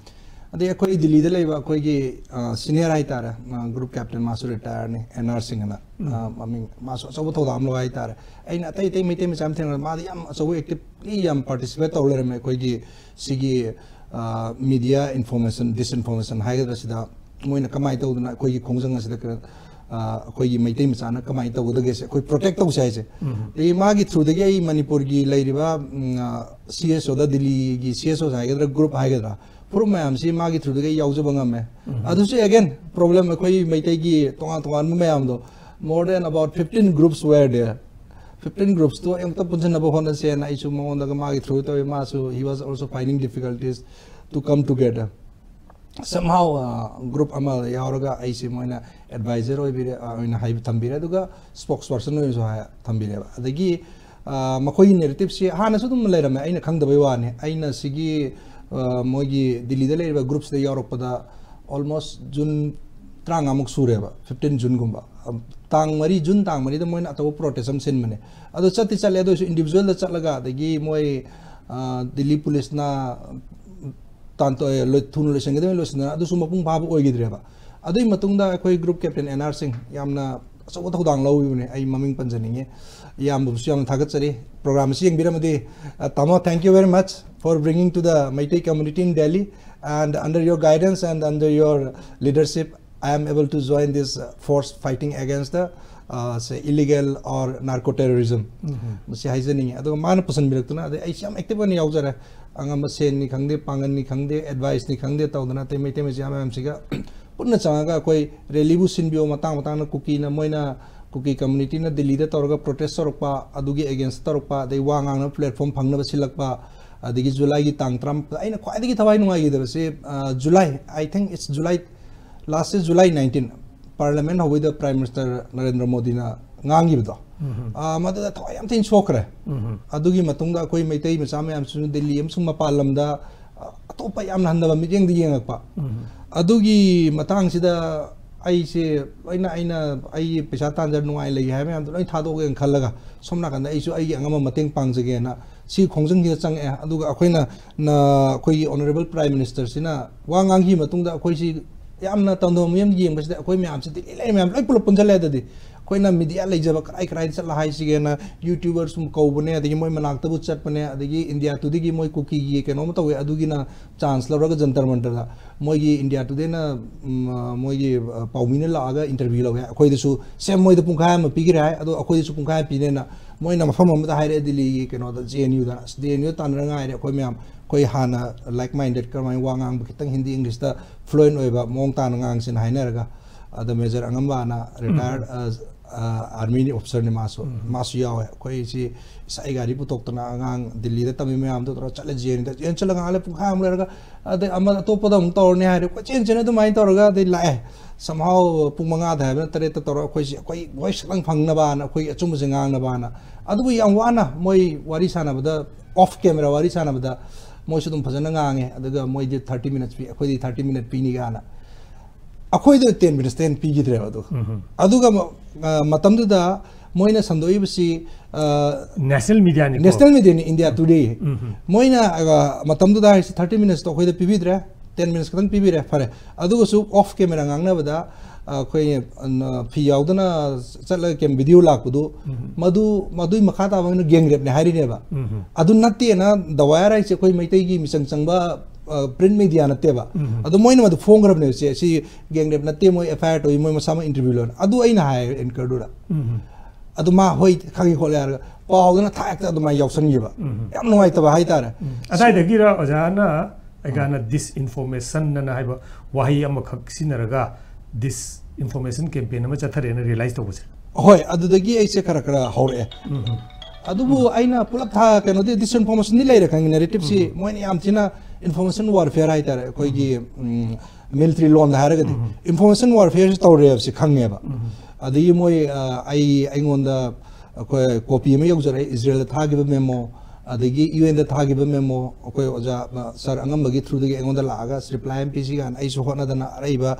ꯑꯗꯩ ꯑꯩꯈꯣꯏ ꯗꯤꯜꯂꯤꯗ ꯂꯩꯕ ꯑꯩꯈꯣꯏꯒꯤ ꯑ, senior ꯍꯥꯏꯇꯥꯔꯦ, ꯑ, group captain, ꯃꯥꯁꯨ retire ꯅꯤ, ꯑꯦꯟ ꯑꯥꯔ ꯁꯤꯡ ꯑꯅ, ꯑ, ꯃꯃꯤꯡ, ꯃꯥꯁꯨ ꯑꯆꯧꯕ ꯊꯧꯗꯥꯡ ꯑꯃ ꯂꯧꯕ ꯍꯥꯏꯇꯥꯔꯦ꯫ ꯑꯩꯅ ꯑꯇꯩ ꯑꯇꯩ ꯃꯩꯇꯩ ꯃꯆꯥ ꯑꯃ ꯊꯦꯡꯅꯕꯗ ꯃꯥꯗꯤ ꯌꯥꯝ ꯑꯆꯧꯕ actively ꯌꯥꯝ participate ꯇꯧ ꯂꯩꯔꯝꯃꯦ ꯑꯩꯈꯣꯏꯒꯤ ꯁꯤꯒꯤ ꯑ, media information, disinformation ꯍꯥꯏꯒꯗ꯭ꯔꯥ, ꯁꯤꯗ ꯃꯣꯏꯅ ꯀꯃꯥꯏꯅ ꯇꯧꯗꯅ ꯑꯩꯈꯣꯏꯒꯤ ꯈꯣꯡꯖꯪ ꯑꯁꯤꯗ ꯀꯩꯅꯣ, ꯑ, ꯑꯩꯈꯣꯏꯒꯤ ꯃꯩꯇꯩ ꯃꯆꯥꯅ ꯀꯃꯥꯏꯅ ꯇꯧꯒꯗꯒꯦꯁꯦ ꯑꯩꯈꯣꯏ protect ꯇꯧꯁꯦ ꯍꯥꯏꯁꯦ꯫ ꯑꯗꯒꯤ ꯃꯥꯒꯤ through ꯗꯒꯤ ꯑꯩ ꯃꯅꯤꯄꯨꯔꯒꯤ ꯂꯩꯔꯤꯕ ꯎꯝ, ꯑ, ꯁꯤ ꯑꯦꯁ ꯑꯣꯗ, ꯗꯤꯜꯂꯤꯒꯤ ꯁꯤ ꯑꯦꯁ ꯑꯣ ꯍꯥꯏꯒꯗ꯭ꯔꯥ, group ꯍꯥꯏꯒꯗ꯭ꯔꯥ, ꯐꯨꯔꯨꯞ ꯃꯌꯥꯝꯁꯤ ꯃꯥꯒꯤ through ꯗꯒꯤ ꯑꯩ ꯌꯥꯎꯖꯕ ꯉꯝꯃꯦ꯫ ꯑꯗꯨꯁꯨ again problem ꯑꯩꯈꯣꯏ ꯃꯩꯇꯩꯒꯤ ꯇꯣꯉꯥꯟ ꯇꯣꯉꯥꯟꯕ ꯃꯌꯥꯝꯗꯣ, more than about fifteen groups were there. Fifteen groups ꯇꯣ ꯑꯃꯨꯛꯇ ꯄꯨꯟꯁꯤꯟꯅꯕ ꯍꯣꯠꯅꯁꯦꯅ ꯑꯩꯁꯨ ꯃꯉꯣꯟꯗꯒ ꯃꯥꯒꯤ through ꯇꯧꯋꯤ꯫ ꯃꯥꯁꯨ he was also finding difficulties to come together. Somehow uh, group ꯑꯃ ꯌꯥꯎꯔꯒ ꯑꯩꯁꯦ ꯃꯣꯏꯅ advisor ꯑꯣꯏꯕꯤꯔꯦ, ꯑ, ꯑꯣꯏꯅ ꯍꯥꯏꯕ ꯊꯝꯕꯤꯔꯦ, ꯑꯗꯨꯒ spokesperson ꯑꯣꯏꯅꯁꯨ ꯍꯥꯏ ꯊꯝꯕꯤꯔꯦꯕ꯫ ꯑꯗꯒꯤ ꯑ, ꯃꯈꯣꯏꯒꯤ narrative ꯁꯤ ꯍꯥꯟꯅꯁꯨ ꯑꯗꯨꯝ ꯂꯩꯔꯝꯃꯦ, ꯑꯩꯅ ꯈꯪꯗꯕꯩ ꯋꯥꯅꯤ꯫ ꯑꯩꯅ ꯁꯤꯒꯤ ꯑ, ꯃꯣꯏꯒꯤ ꯗꯤꯜꯂꯤꯗ ꯂꯩꯔꯤꯕ group ꯁꯤꯗ ꯌꯥꯎꯔꯛꯄꯗ almost June ꯇꯔꯥꯃꯉꯥꯃꯨꯛ ꯁꯨꯔꯦꯕ, fifteen June ꯒꯨꯝꯕ꯫ ꯇꯥꯡ ꯃꯔꯤ, ꯖꯨꯟ ꯇꯥꯡ ꯃꯔꯤꯗ ꯃꯣꯏꯅ ꯑꯆꯧꯕ ꯄ꯭ꯔꯣꯇꯦꯁ ꯑꯃ ꯁꯤꯟꯕꯅꯦ꯫ ꯑꯗꯣ ꯆꯠꯇꯤ ꯆꯠꯂꯦ, ꯑꯗꯨ ꯑꯣꯏꯔꯁꯨ ꯏꯟꯗꯤꯕꯤꯖꯨꯋꯦꯜꯗ ꯆꯠꯂꯒ, ꯑꯗꯒꯤ ꯃꯣꯏ, ꯑ, ꯗꯤꯜꯂꯤ ꯄꯨꯂꯤꯁꯅ ꯇꯥꯟꯊꯣꯛ-, ꯑꯦ, ꯂꯣꯏ-, ꯊꯨꯅ ꯂꯣꯏꯁꯤꯟꯒꯗꯕꯅꯤ ꯂꯣꯏꯁꯤꯟꯗꯅ, ꯑꯗꯨꯁꯨ ꯃꯄꯨꯡ ꯐꯥꯕ ꯑꯣꯏꯈꯤꯗ꯭ꯔꯦꯕ꯫ ꯑꯗꯨꯒꯤ ꯃꯇꯨꯡꯗ ꯑꯩꯈꯣꯏ ꯒ꯭ꯔꯨꯞ ꯀꯦꯞꯇꯦꯟ ꯑꯦꯟ ꯑꯥꯔ ꯁꯤꯡ ꯌꯥꯝꯅ ꯑꯆꯧꯕ ꯊꯧꯗꯥꯡ ꯂꯧꯈꯤꯕꯅꯦ, ꯑꯩ ꯃꯃꯤꯡ ꯄꯟꯖꯅꯤꯡꯉꯤ꯫ ꯏꯌꯥꯝꯕꯕꯨꯁꯨ ꯌꯥꯝꯅ ꯊꯥꯒꯠꯆꯔꯤ꯫ ꯄ꯭ꯔꯣꯒ꯭ꯔꯥꯝ ꯑꯁꯤ ꯌꯦꯡꯕꯤꯔꯝꯃꯗꯤ, ꯑ, ꯇꯥꯃꯣ, thank you very much for bringing to the Meitei community in Delhi, and under your guidance and under your leadership, I am able to join this, uh, force fighting against the, uh, say, illegal or narco terrorism꯫ ꯃꯁꯤ ꯍꯥꯏꯖꯅꯤꯡꯉꯤ꯫ ꯑꯗꯨꯒ ꯃꯥꯅ ꯄꯨꯁꯟꯕꯤꯔꯛꯇꯨꯅ, ꯑꯗꯩ ꯑꯩꯁꯤ ꯌꯥꯝ ꯑꯦꯛꯇꯤꯚ ꯑꯣꯏꯅ ꯌꯥꯎꯖꯔꯦ꯫ ꯑꯉꯝꯕ ꯁꯦꯟꯅꯤ ꯈꯪꯗꯦ, ꯄꯥꯡꯒꯜꯅꯤ ꯈꯪꯗꯦ, ꯑꯦꯗꯚꯥꯏꯁꯅꯤ ꯈꯪꯗꯦ ꯇꯧꯗꯅ ꯑꯇꯩ ꯃꯩꯇꯩ ꯃꯆꯥ ꯃꯌꯥꯝꯁꯤꯒ ꯄꯨꯟꯅ ꯆꯪꯉꯒ ꯑꯩꯈꯣꯏ ꯔꯦꯂꯤꯕꯨ ꯁꯤꯟꯕꯤꯌꯣ, ꯃꯇꯥꯡ ꯃꯇꯥꯡꯅ ꯀꯨꯀꯤꯅ, ꯃꯣꯏꯅ ꯀꯨꯀꯤ ꯀꯝꯃꯨꯅꯤꯇꯤꯅ ꯗꯤꯜꯂꯤꯗ ꯇꯧꯔꯒ ꯄ꯭ꯔꯣꯇꯦꯁ ꯇꯧꯔꯛꯄ, ꯑꯗꯨꯒꯤ ꯑꯦꯒꯦꯟꯁ ꯇꯧꯔꯛꯄ, ꯑꯗꯩ ꯋꯥ ꯉꯥꯡꯅꯕ ꯄ꯭ꯂꯦꯠꯐꯣꯝ ꯐꯪꯅꯕ ꯁꯤꯜꯂꯛꯄ, ꯑꯗꯒꯤ ꯖꯨꯂꯥꯏꯒꯤ ꯇꯥꯡ ꯇꯔꯥꯃꯥꯄꯟ, ꯑꯩꯅ ꯈ꯭ꯋꯥꯏꯗꯒꯤ ꯊꯋꯥꯏ ꯅꯨꯡꯉꯥꯏꯈꯤꯗꯕꯁꯤ, uh, July, I think it's July, last year July nineteen, parliament ꯍꯧꯕꯩꯗ ꯄ꯭ꯔꯥꯏꯝ ꯃꯤꯅꯤꯁꯇꯔ ꯅꯔꯦꯟꯗ꯭ꯔ ꯃꯣꯗꯤꯅ ꯉꯥꯡꯈꯤꯕꯗꯣ, ꯑ, ꯃꯗꯨꯗ ꯊꯋꯥꯏ ꯌꯥꯝ ꯊꯤꯅ ꯁꯣꯛꯈ꯭ꯔꯦ꯫ ꯑꯗꯨꯒꯤ ꯃꯇꯨꯡꯗ ꯑꯩꯈꯣꯏ ꯃꯩꯇꯩ ꯃꯆꯥ ꯃꯌꯥꯝꯁꯤꯁꯨ ꯗꯤꯜꯂꯤ ꯑꯃꯁꯨꯡ ꯃꯄꯥꯟ ꯂꯝꯗ, ꯑ, ꯑꯇꯣꯞꯄ ꯌꯥꯝꯅ ꯍꯟꯊꯕ ꯃꯤꯠꯌꯦꯡꯗ ꯌꯦꯡꯉꯛꯄ꯫ ꯑꯗꯨꯒꯤ ꯃꯇꯥꯡꯁꯤꯗ ꯑꯩꯁꯦ ꯂꯣꯏꯅ, ꯑꯩꯅ ꯑꯩꯒꯤ ꯄꯩꯁꯥ ꯇꯥꯟꯖꯔ ꯅꯨꯡꯉꯥꯏ ꯂꯩꯒꯦ ꯍꯥꯏꯕ ꯃꯌꯥꯝꯗꯣ ꯂꯣꯏ ꯊꯥꯗꯣꯛꯑꯒꯦꯅ ꯈꯜꯂꯒ, ꯁꯣꯝ ꯅꯥꯀꯟꯗ ꯑꯩꯁꯨ ꯑꯩꯒꯤ ꯑꯉꯝꯕ ꯃꯇꯦꯡ ꯄꯥꯡꯖꯒꯦꯅ ꯁꯤ ꯈꯣꯡꯖꯪꯁꯤꯗ ꯆꯪꯉꯛꯑꯦ꯫ ꯑꯗꯨꯒ ꯑꯩꯈꯣꯏꯅ, ꯅ-, ꯑꯩꯈꯣꯏꯒꯤ ꯑꯣꯅꯔꯦꯕꯜ ꯄ꯭ꯔꯥꯏꯝ ꯃꯤꯅꯤꯁꯇꯔꯁꯤꯅ ꯋꯥ ꯉꯥꯡꯈꯤꯕ ꯃꯇꯨꯡꯗ ꯑꯩꯈꯣꯏꯁꯤ ꯌꯥꯝꯅ ꯇꯝꯗꯕ ꯃꯤꯌꯥꯝ ꯌꯦꯡꯕꯁꯤꯗ ꯑꯩꯈꯣꯏ ꯃꯌꯥꯝꯁꯤ ꯗꯤꯜꯂꯤ ꯂꯩꯔꯤ ꯃꯌꯥꯝ ꯂꯣꯏ ꯄꯨꯂꯞ ꯄꯨꯟꯁꯤꯜꯂꯦ꯫ ꯑꯗꯨꯗꯤ ꯑꯩꯈꯣꯏꯅ ꯃꯤꯗꯤꯌꯥ ꯂꯩꯖꯕ ꯀꯔꯥꯏ ꯀꯔꯥꯏꯗ ꯆꯠꯂ ꯍꯥꯏꯁꯤꯒꯦꯅ ꯌꯨꯇ꯭ꯌꯨꯕꯔ ꯁꯨꯝ ꯀꯧꯕꯅꯦ, ꯑꯗꯒꯤ ꯃꯣꯏ ꯃꯅꯥꯛꯇꯕꯨ ꯆꯠꯄꯅꯦ, ꯑꯗꯒꯤ ꯏꯟꯗꯤꯌꯥ ꯇꯨꯗꯦꯒꯤ ꯃꯣꯏ ꯀꯨꯀꯤꯒꯤ ꯀꯩꯅꯣꯝ ꯇꯧꯋꯦ, ꯑꯗꯨꯒꯤꯅ ꯆꯥꯟꯁ ꯂꯧꯔꯒ ꯖꯟꯇꯔ ꯃꯟꯇꯔꯗ ꯃꯣꯏꯒꯤ ꯏꯟꯗꯤꯌꯥ ꯇꯨꯗꯦꯅ, ꯎꯝ, ꯑ, ꯃꯣꯏꯒꯤ, ꯑ, ꯄꯥꯎꯃꯤꯅ ꯂꯥꯛꯑꯒ ꯏꯟꯇꯔꯚ꯭ꯌꯨ ꯂꯧꯋꯦ꯫ ꯑꯩꯈꯣꯏꯗꯁꯨ ꯁꯦꯝ ꯃꯣꯏꯗ ꯄꯨꯡꯈꯥꯏ ꯑꯃ ꯄꯤꯈ꯭ꯔꯦ ꯍꯥꯏ, ꯑꯗꯣ ꯑꯩꯈꯣꯏꯗꯁꯨ ꯄꯨꯡꯈꯥꯏ ꯑꯃ ꯄꯤꯅꯦꯅ ꯃꯣꯏꯅ ꯃꯐꯝ ꯑꯃꯗ ꯍꯥꯏꯔꯛꯑꯦ, ꯗꯤꯜꯂꯤꯒꯤ ꯀꯩꯅꯣꯗ, ꯖꯦ ꯑꯦꯟ ꯌꯨꯗ꯫ ꯑꯁ, ꯖꯦ ꯑꯦꯟ ꯌꯨꯗ ꯇꯥꯟꯅꯔ ꯉꯥꯏꯔꯦ ꯑꯩꯈꯣꯏ ꯃꯌꯥꯝ꯫ ꯑꯩꯈꯣꯏ ꯍꯥꯟꯅ like minded, ꯀꯔꯝꯍꯥꯏꯅ ꯋꯥ ꯉꯥꯡꯕ ꯈꯤꯇꯪ ꯍꯤꯟꯗꯤ ꯏꯪꯂꯤꯁꯇ ꯐ꯭ꯂꯨꯑꯦꯟ ꯑꯣꯏꯕ ꯃꯑꯣꯡ ꯇꯥꯅ ꯉꯥꯡꯁꯦꯅ ꯍꯥꯏꯅꯔꯒ, ꯑꯗ ꯃꯦꯖꯔ ꯑꯉꯝꯕꯅ, ꯔꯤꯇꯥꯌꯔ, ꯑ, ꯑ, ꯑꯥꯔꯃꯤ ꯑꯣꯐꯤꯁꯔꯅꯤ ꯃꯥꯁꯨ, ꯃꯥꯁꯨ ꯌꯥꯎꯋꯦ꯫ ꯑꯩꯈꯣꯏꯁꯤ ꯏꯁꯥꯒꯤ ꯒꯥꯔꯤ ꯄꯨꯊꯣꯛꯇꯅ ꯑꯉꯥꯡ ꯗꯤꯜꯂꯤꯗ ꯇꯝꯃꯤ ꯃꯌꯥꯝꯗꯣ ꯇꯧꯔꯒ ꯆꯠꯂꯦ, ꯖꯦ ꯑꯦꯟ ꯌꯨꯗ꯫ ꯖꯦ ꯑꯦꯟ ꯌꯨ ꯆꯠꯂꯒ ꯉꯥꯏꯍꯥꯛ ꯂꯩ, ꯄꯨꯡꯈꯥꯏ ꯑꯃ ꯂꯩꯔꯒ ꯑꯗꯩ ꯑꯃ ꯑꯇꯣꯞꯄꯗ ꯑꯃꯨꯛ ꯇꯧꯔꯅꯤ ꯍꯥꯏꯔꯦ, ꯀꯣꯏꯆꯦꯟ ꯆꯦꯟ ꯑꯗꯨꯃꯥꯏꯅ ꯇꯧꯔꯒ ꯑꯗꯩ ꯂꯥꯛꯑꯦ꯫ Somehow ꯄꯨꯡ ꯃꯉꯥꯗ ꯍꯥꯏꯕꯅ ꯇꯔꯦꯠꯇ ꯇꯧꯔꯒ ꯑꯩꯈꯣꯏꯁꯤ, ꯑꯩꯈꯣꯏ ꯚꯣꯏꯁ ꯈꯛꯇꯪ ꯐꯪꯅꯕꯅ, ꯑꯩꯈꯣꯏ ꯑꯆꯨꯝꯕꯁꯦ ꯉꯥꯡꯅꯕꯅ꯫ ꯑꯗꯨꯕꯨ ꯌꯥꯝ ꯋꯥꯅ ꯃꯣꯏ ꯋꯥꯔꯤ ꯁꯥꯟꯅꯕꯗ, ꯑꯣꯐ ꯀꯦꯃꯦꯔꯥ ꯋꯥꯔꯤ ꯁꯥꯟꯅꯕꯗ ꯃꯣꯏꯁꯨ ꯑꯗꯨꯝ ꯐꯖꯅ ꯉꯥꯡꯉꯦ꯫ ꯑꯗꯨꯒ ꯃꯣꯏꯗꯤ thirty minutes ꯄꯤ, ꯑꯩꯈꯣꯏꯗꯤ thirty minute ꯄꯤꯅꯤ ꯀꯥꯏꯅ꯫ ꯑꯩꯈꯣꯏꯗ ten minutes ꯇꯩ ꯍꯦꯟꯅ ꯄꯤꯈꯤꯗ꯭ꯔꯦꯕ꯫ ꯑꯗꯨꯒ ꯎꯝ ꯑꯗꯨꯒ ꯃ- ꯑ, ꯃꯇꯝꯗꯨꯗ ꯃꯣꯏꯅ ꯁꯟꯗꯣꯛꯏꯕꯁꯤ national media ꯅꯤꯀꯣ ꯅꯦꯁꯅꯦꯜ ꯃꯤꯗꯤꯌꯥꯅꯤ, ꯏꯟꯗꯤꯌꯥ ꯇꯨꯗꯦ꯫ ꯎꯝ ꯃꯣꯏꯅ ꯑ, ꯃꯇꯝꯗꯨꯗ ꯍꯥꯏꯁꯤ thirty minutes ꯇꯣ ꯑꯩꯈꯣꯏꯗ ꯄꯤꯕꯤꯗ꯭ꯔꯦ, ten minutes ꯈꯛꯇꯪ ꯄꯤꯕꯤꯔꯦ, ꯐꯔꯦ꯫ ꯑꯗꯨꯒꯁꯨ off camera ꯉꯥꯡꯅꯕꯗ, ꯑ, ꯑꯩꯈꯣꯏ, ꯑ, ꯐꯤ ꯌꯥꯎꯗꯅ ꯆꯠꯂꯒ ꯀꯦꯝ ꯚꯤꯗꯤꯑꯣ ꯂꯥꯛꯄꯗꯨ, ꯎꯝ ꯃꯗꯨ ꯃꯗꯨꯒꯤ ꯃꯈꯥ ꯇꯥꯕ ꯑꯣꯏꯅ gang rape ꯅꯦ ꯍꯥꯏꯔꯤꯅꯦꯕ꯫ ꯎꯝ ꯑꯗꯨ ꯅꯠꯇꯦꯅ ꯗ ꯋꯥꯌꯔ ꯍꯥꯏꯁꯦ ꯑꯩꯈꯣꯏ ꯃꯩꯇꯩꯒꯤ ꯃꯤꯆꯪ ꯆꯪꯕ, ꯑ, print media ꯅꯠꯇꯦꯕ꯫ ꯎꯝ ꯑꯗꯣ ꯃꯣꯏꯅ ꯃꯗꯨ ꯐꯣꯡꯈ꯭ꯔꯕꯅꯦꯕ, ꯁꯦ ꯁꯤ gang rape ꯅꯠꯇꯦ, ꯃꯣꯏ F I R ꯇꯧꯏ, ꯃꯣꯏ ꯃꯁꯥꯃꯛ interview ꯂꯧꯅ꯫ ꯑꯗꯨ ꯑꯩꯅ ꯍꯥꯏ anchor ꯗꯨꯗ꯫ ꯎꯝ ꯑꯗꯨ ꯃꯥ ꯍꯣꯏ ꯈꯪꯉꯤ ꯈꯣꯠꯂꯦ ꯍꯥꯏꯔꯒ ꯄꯥꯎꯗꯨꯅ ꯊꯥꯛꯇ ꯑꯗꯨꯃꯥꯏꯅ ꯌꯥꯎꯁꯟꯈꯤꯕ꯫ ꯎꯝ ꯌꯥꯝ ꯅꯨꯡꯉꯥꯏꯇꯕ ꯍꯥꯏꯇꯥꯔꯦ꯫ ꯎꯝ꯫ ꯑꯗꯥꯏꯗꯒꯤꯔ ꯑꯣꯖꯥꯅ ꯑꯩꯒꯥꯅ disinformation ꯑꯅ ꯍꯥꯏꯕ ꯋꯥꯍꯩ ꯑꯃꯈꯛ ꯁꯤꯖꯤꯟꯅꯔꯒ disinformation campaign ꯑꯃ ꯆꯠꯊꯔꯦꯅ realize ꯇꯧꯕꯁꯦ? ꯍꯣꯏ, ꯑꯗꯨꯗꯒꯤ ꯑꯩꯁꯦ ꯈꯔ ꯈꯔ ꯍꯧꯔꯛꯑꯦ꯫ ꯎꯝ ꯑꯗꯨꯕꯨ ꯑꯩꯅ ꯄꯨꯂꯞ ꯊꯥ ꯀꯩꯅꯣꯗꯤ disinformation ꯗꯤ ꯂꯩꯔꯦ, ꯈꯪꯉꯤ꯫ Narrative ꯁꯤ ꯃꯣꯏꯅ ꯌꯥꯝ ꯊꯤꯅ information warfare ꯍꯥꯏꯇꯥꯔꯦ, ꯑꯩꯈꯣꯏꯒꯤ military ꯂꯣꯟꯗ ꯍꯥꯏꯔꯒꯗꯤ꯫ Information warfare ꯁꯤ ꯇꯧꯔꯦꯕꯁꯤ ꯈꯪꯉꯦꯕ꯫ ꯑꯗꯒꯤ ꯃꯣꯏ, ꯑ, ꯑꯩ ꯑꯩꯉꯣꯟꯗ ꯑꯩꯈꯣꯏ copy ꯑꯃ ꯌꯧꯖꯔꯛꯑꯦ, ꯏꯖꯔꯦꯜꯗ ꯊꯥꯈꯤꯕ memo, ꯑꯗꯒꯤ U N ꯗ ꯊꯥꯈꯤꯕ memo, ꯑꯩꯈꯣꯏ ꯑꯣꯖꯥ, ꯑ, ꯁꯥꯔ ꯑꯉꯝꯕꯒꯤ through ꯗꯒꯤ ꯑꯩꯉꯣꯟꯗ ꯂꯥꯛꯑꯒ reply ꯑꯃ ꯄꯤꯁꯤ ꯀꯥꯏꯅ ꯑꯩꯁꯨ ꯍꯣꯠꯅꯗꯅ ꯑꯔꯩꯕ,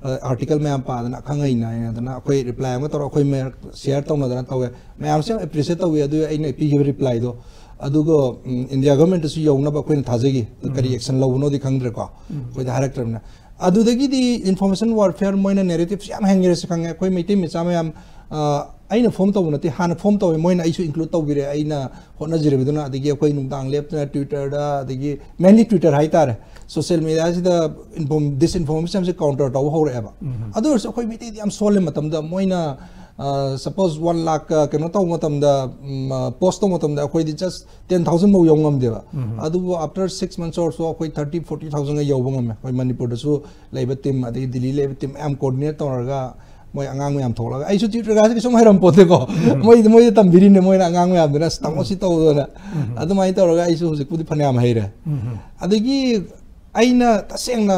ꯑ, article ꯃꯌꯥꯝ ꯄꯥꯗꯅ ꯑꯈꯪ ꯑꯍꯩ ꯅꯥꯏꯅꯗꯅ ꯑꯩꯈꯣꯏ reply ꯑꯃ ꯇꯧꯔ ꯑꯩꯈꯣꯏ ꯃꯌꯥꯝ share ꯇꯧꯅꯗꯅ ꯇꯧꯋꯦ꯫ ꯃꯌꯥꯝꯁꯦ ꯌꯥꯝ appreciate ꯇꯧꯋꯤ꯫ ꯑꯗꯨ ꯑꯩꯅ ꯄꯤꯈꯤꯕ reply ꯗꯣ, ꯑꯗꯨꯒ, ꯎꯝ, India government ꯇꯁꯨ ꯌꯧꯅꯕ ꯑꯩꯈꯣꯏꯅ ꯊꯥꯖꯈꯤ꯫ ꯀꯔꯤ action ꯂꯧꯕꯅꯣꯗꯤ ꯈꯪꯗ꯭ꯔꯦꯀꯣ, ꯑꯩꯈꯣꯏꯗ ꯍꯥꯏꯔꯛꯇ꯭ꯔꯕꯅꯤꯅ꯫ ꯑꯗꯨꯗꯒꯤꯗꯤ information warfare ꯃꯣꯏꯅ narrative ꯁꯤ ꯌꯥꯝ ꯍꯦꯟꯈ꯭ꯔꯦꯁꯦ ꯈꯪꯉꯦ꯫ ꯑꯩꯈꯣꯏ ꯃꯩꯇꯩ ꯃꯆꯥ ꯃꯌꯥꯝ, ꯑ, ꯑꯩꯅ form ꯇꯧꯕ ꯅꯠꯇꯦ, ꯍꯥꯟꯅ form ꯇꯧꯋꯦ, ꯃꯣꯏꯅ ꯑꯩꯁꯨ include ꯇꯧꯕꯤꯔꯦ꯫ ꯑꯩꯅ ꯍꯣꯠꯅꯖꯔꯤꯕꯗꯨꯅ, ꯑꯗꯒꯤ ꯑꯩꯈꯣꯏ ꯅꯨꯡꯗꯥꯡ ꯂꯦꯞꯇꯅ Twitter ꯗ, ꯑꯗꯒꯤ mainly Twitter ꯍꯥꯏꯇꯥꯔꯦ, social media ꯁꯤꯗ inform-, disinformation ꯁꯦ counter ꯇꯧꯕ ꯍꯧꯔꯛꯑꯦꯕ꯫ ꯑꯗꯨ ꯑꯣꯏꯔꯁꯨ ꯑꯩꯈꯣꯏ ꯃꯩꯇꯩꯗꯤ ꯌꯥꯝ ꯁꯣꯜꯂꯦ꯫ ꯃꯇꯝꯗ ꯃꯣꯏꯅ, ꯑ, suppose one lakh, ꯑ, ꯀꯩꯅꯣ ꯇꯧꯕ ꯃꯇꯝꯗ, ꯎꯝ, ꯑ, post ꯇꯧꯕ ꯃꯇꯝꯗ ꯑꯩꯈꯣꯏꯗꯤ just ten thousand ꯐꯥꯎ ꯌꯧ ꯉꯝꯗꯦꯕ꯫ ꯑꯗꯨꯕꯨ after six months or so ꯑꯩꯈꯣꯏ thirty, forty thousand ꯒ ꯌꯧꯕ ꯉꯝꯃꯦ꯫ ꯑꯩꯈꯣꯏ ꯃꯅꯤꯄꯨꯔꯗꯁꯨ ꯂꯩꯕ team, ꯑꯗꯒꯤ ꯗꯤꯜꯂꯤ ꯂꯩꯕ team ꯃꯌꯥꯝ coordinate ꯇꯧꯔꯒ ꯃꯣꯏ ꯑꯉꯥꯡ ꯃꯌꯥꯝ ꯊꯣꯛꯂꯒ, ꯑꯩꯁꯨ Twitter ꯒꯁꯦ ꯀꯩꯁꯨꯝ ꯍꯩꯔꯝꯄꯣꯠꯇꯦꯀꯣ꯫ ꯃꯣꯏꯗꯤ, ꯃꯣꯏꯗꯤ ꯇꯝꯕꯤꯔꯤꯅꯦ, ꯃꯣꯏꯅ ꯑꯉꯥꯡ ꯃꯌꯥꯝꯗꯨꯅ "ꯑꯁ, ꯇꯥꯃꯣ ꯁꯤ ꯇꯧꯗꯅ"꯫ ꯑꯗꯨꯃꯥꯏꯅ ꯇꯧꯔꯒ ꯑꯩꯁꯨ ꯍꯧꯖꯤꯛꯄꯨꯗꯤ ꯐꯅꯌꯥꯝ ꯍꯩꯔꯦ꯫ ꯑꯗꯒꯤ ꯑꯩꯅ ꯇꯁꯦꯡꯅ,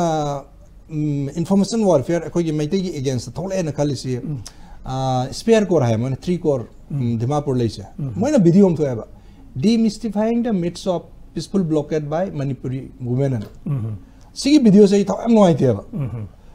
ꯎꯝ, information warfare ꯑꯩꯈꯣꯏꯒꯤ ꯃꯩꯇꯩꯒꯤ against ꯇ ꯊꯣꯛꯂꯛꯑꯦꯅ ꯈꯜꯂꯤꯁꯤ, ꯑ, Spear Corps ꯍꯥꯏ, ꯃꯣꯏꯅ three corps, ꯎꯝ, ꯗꯤꯃꯥꯄꯨꯔ ꯂꯩꯁꯦ꯫ ꯃꯣꯏꯅ video ꯑꯃ ꯊꯣꯛꯑꯦꯕ, "Demystifying the myths of peaceful blockade by Manipuri women" ꯑꯅ꯫ ꯁꯤꯒꯤ video ꯁꯦ ꯑꯩ ꯊꯋꯥꯏ ꯌꯥꯝ ꯅꯨꯡꯉꯥꯏꯇꯦꯕ꯫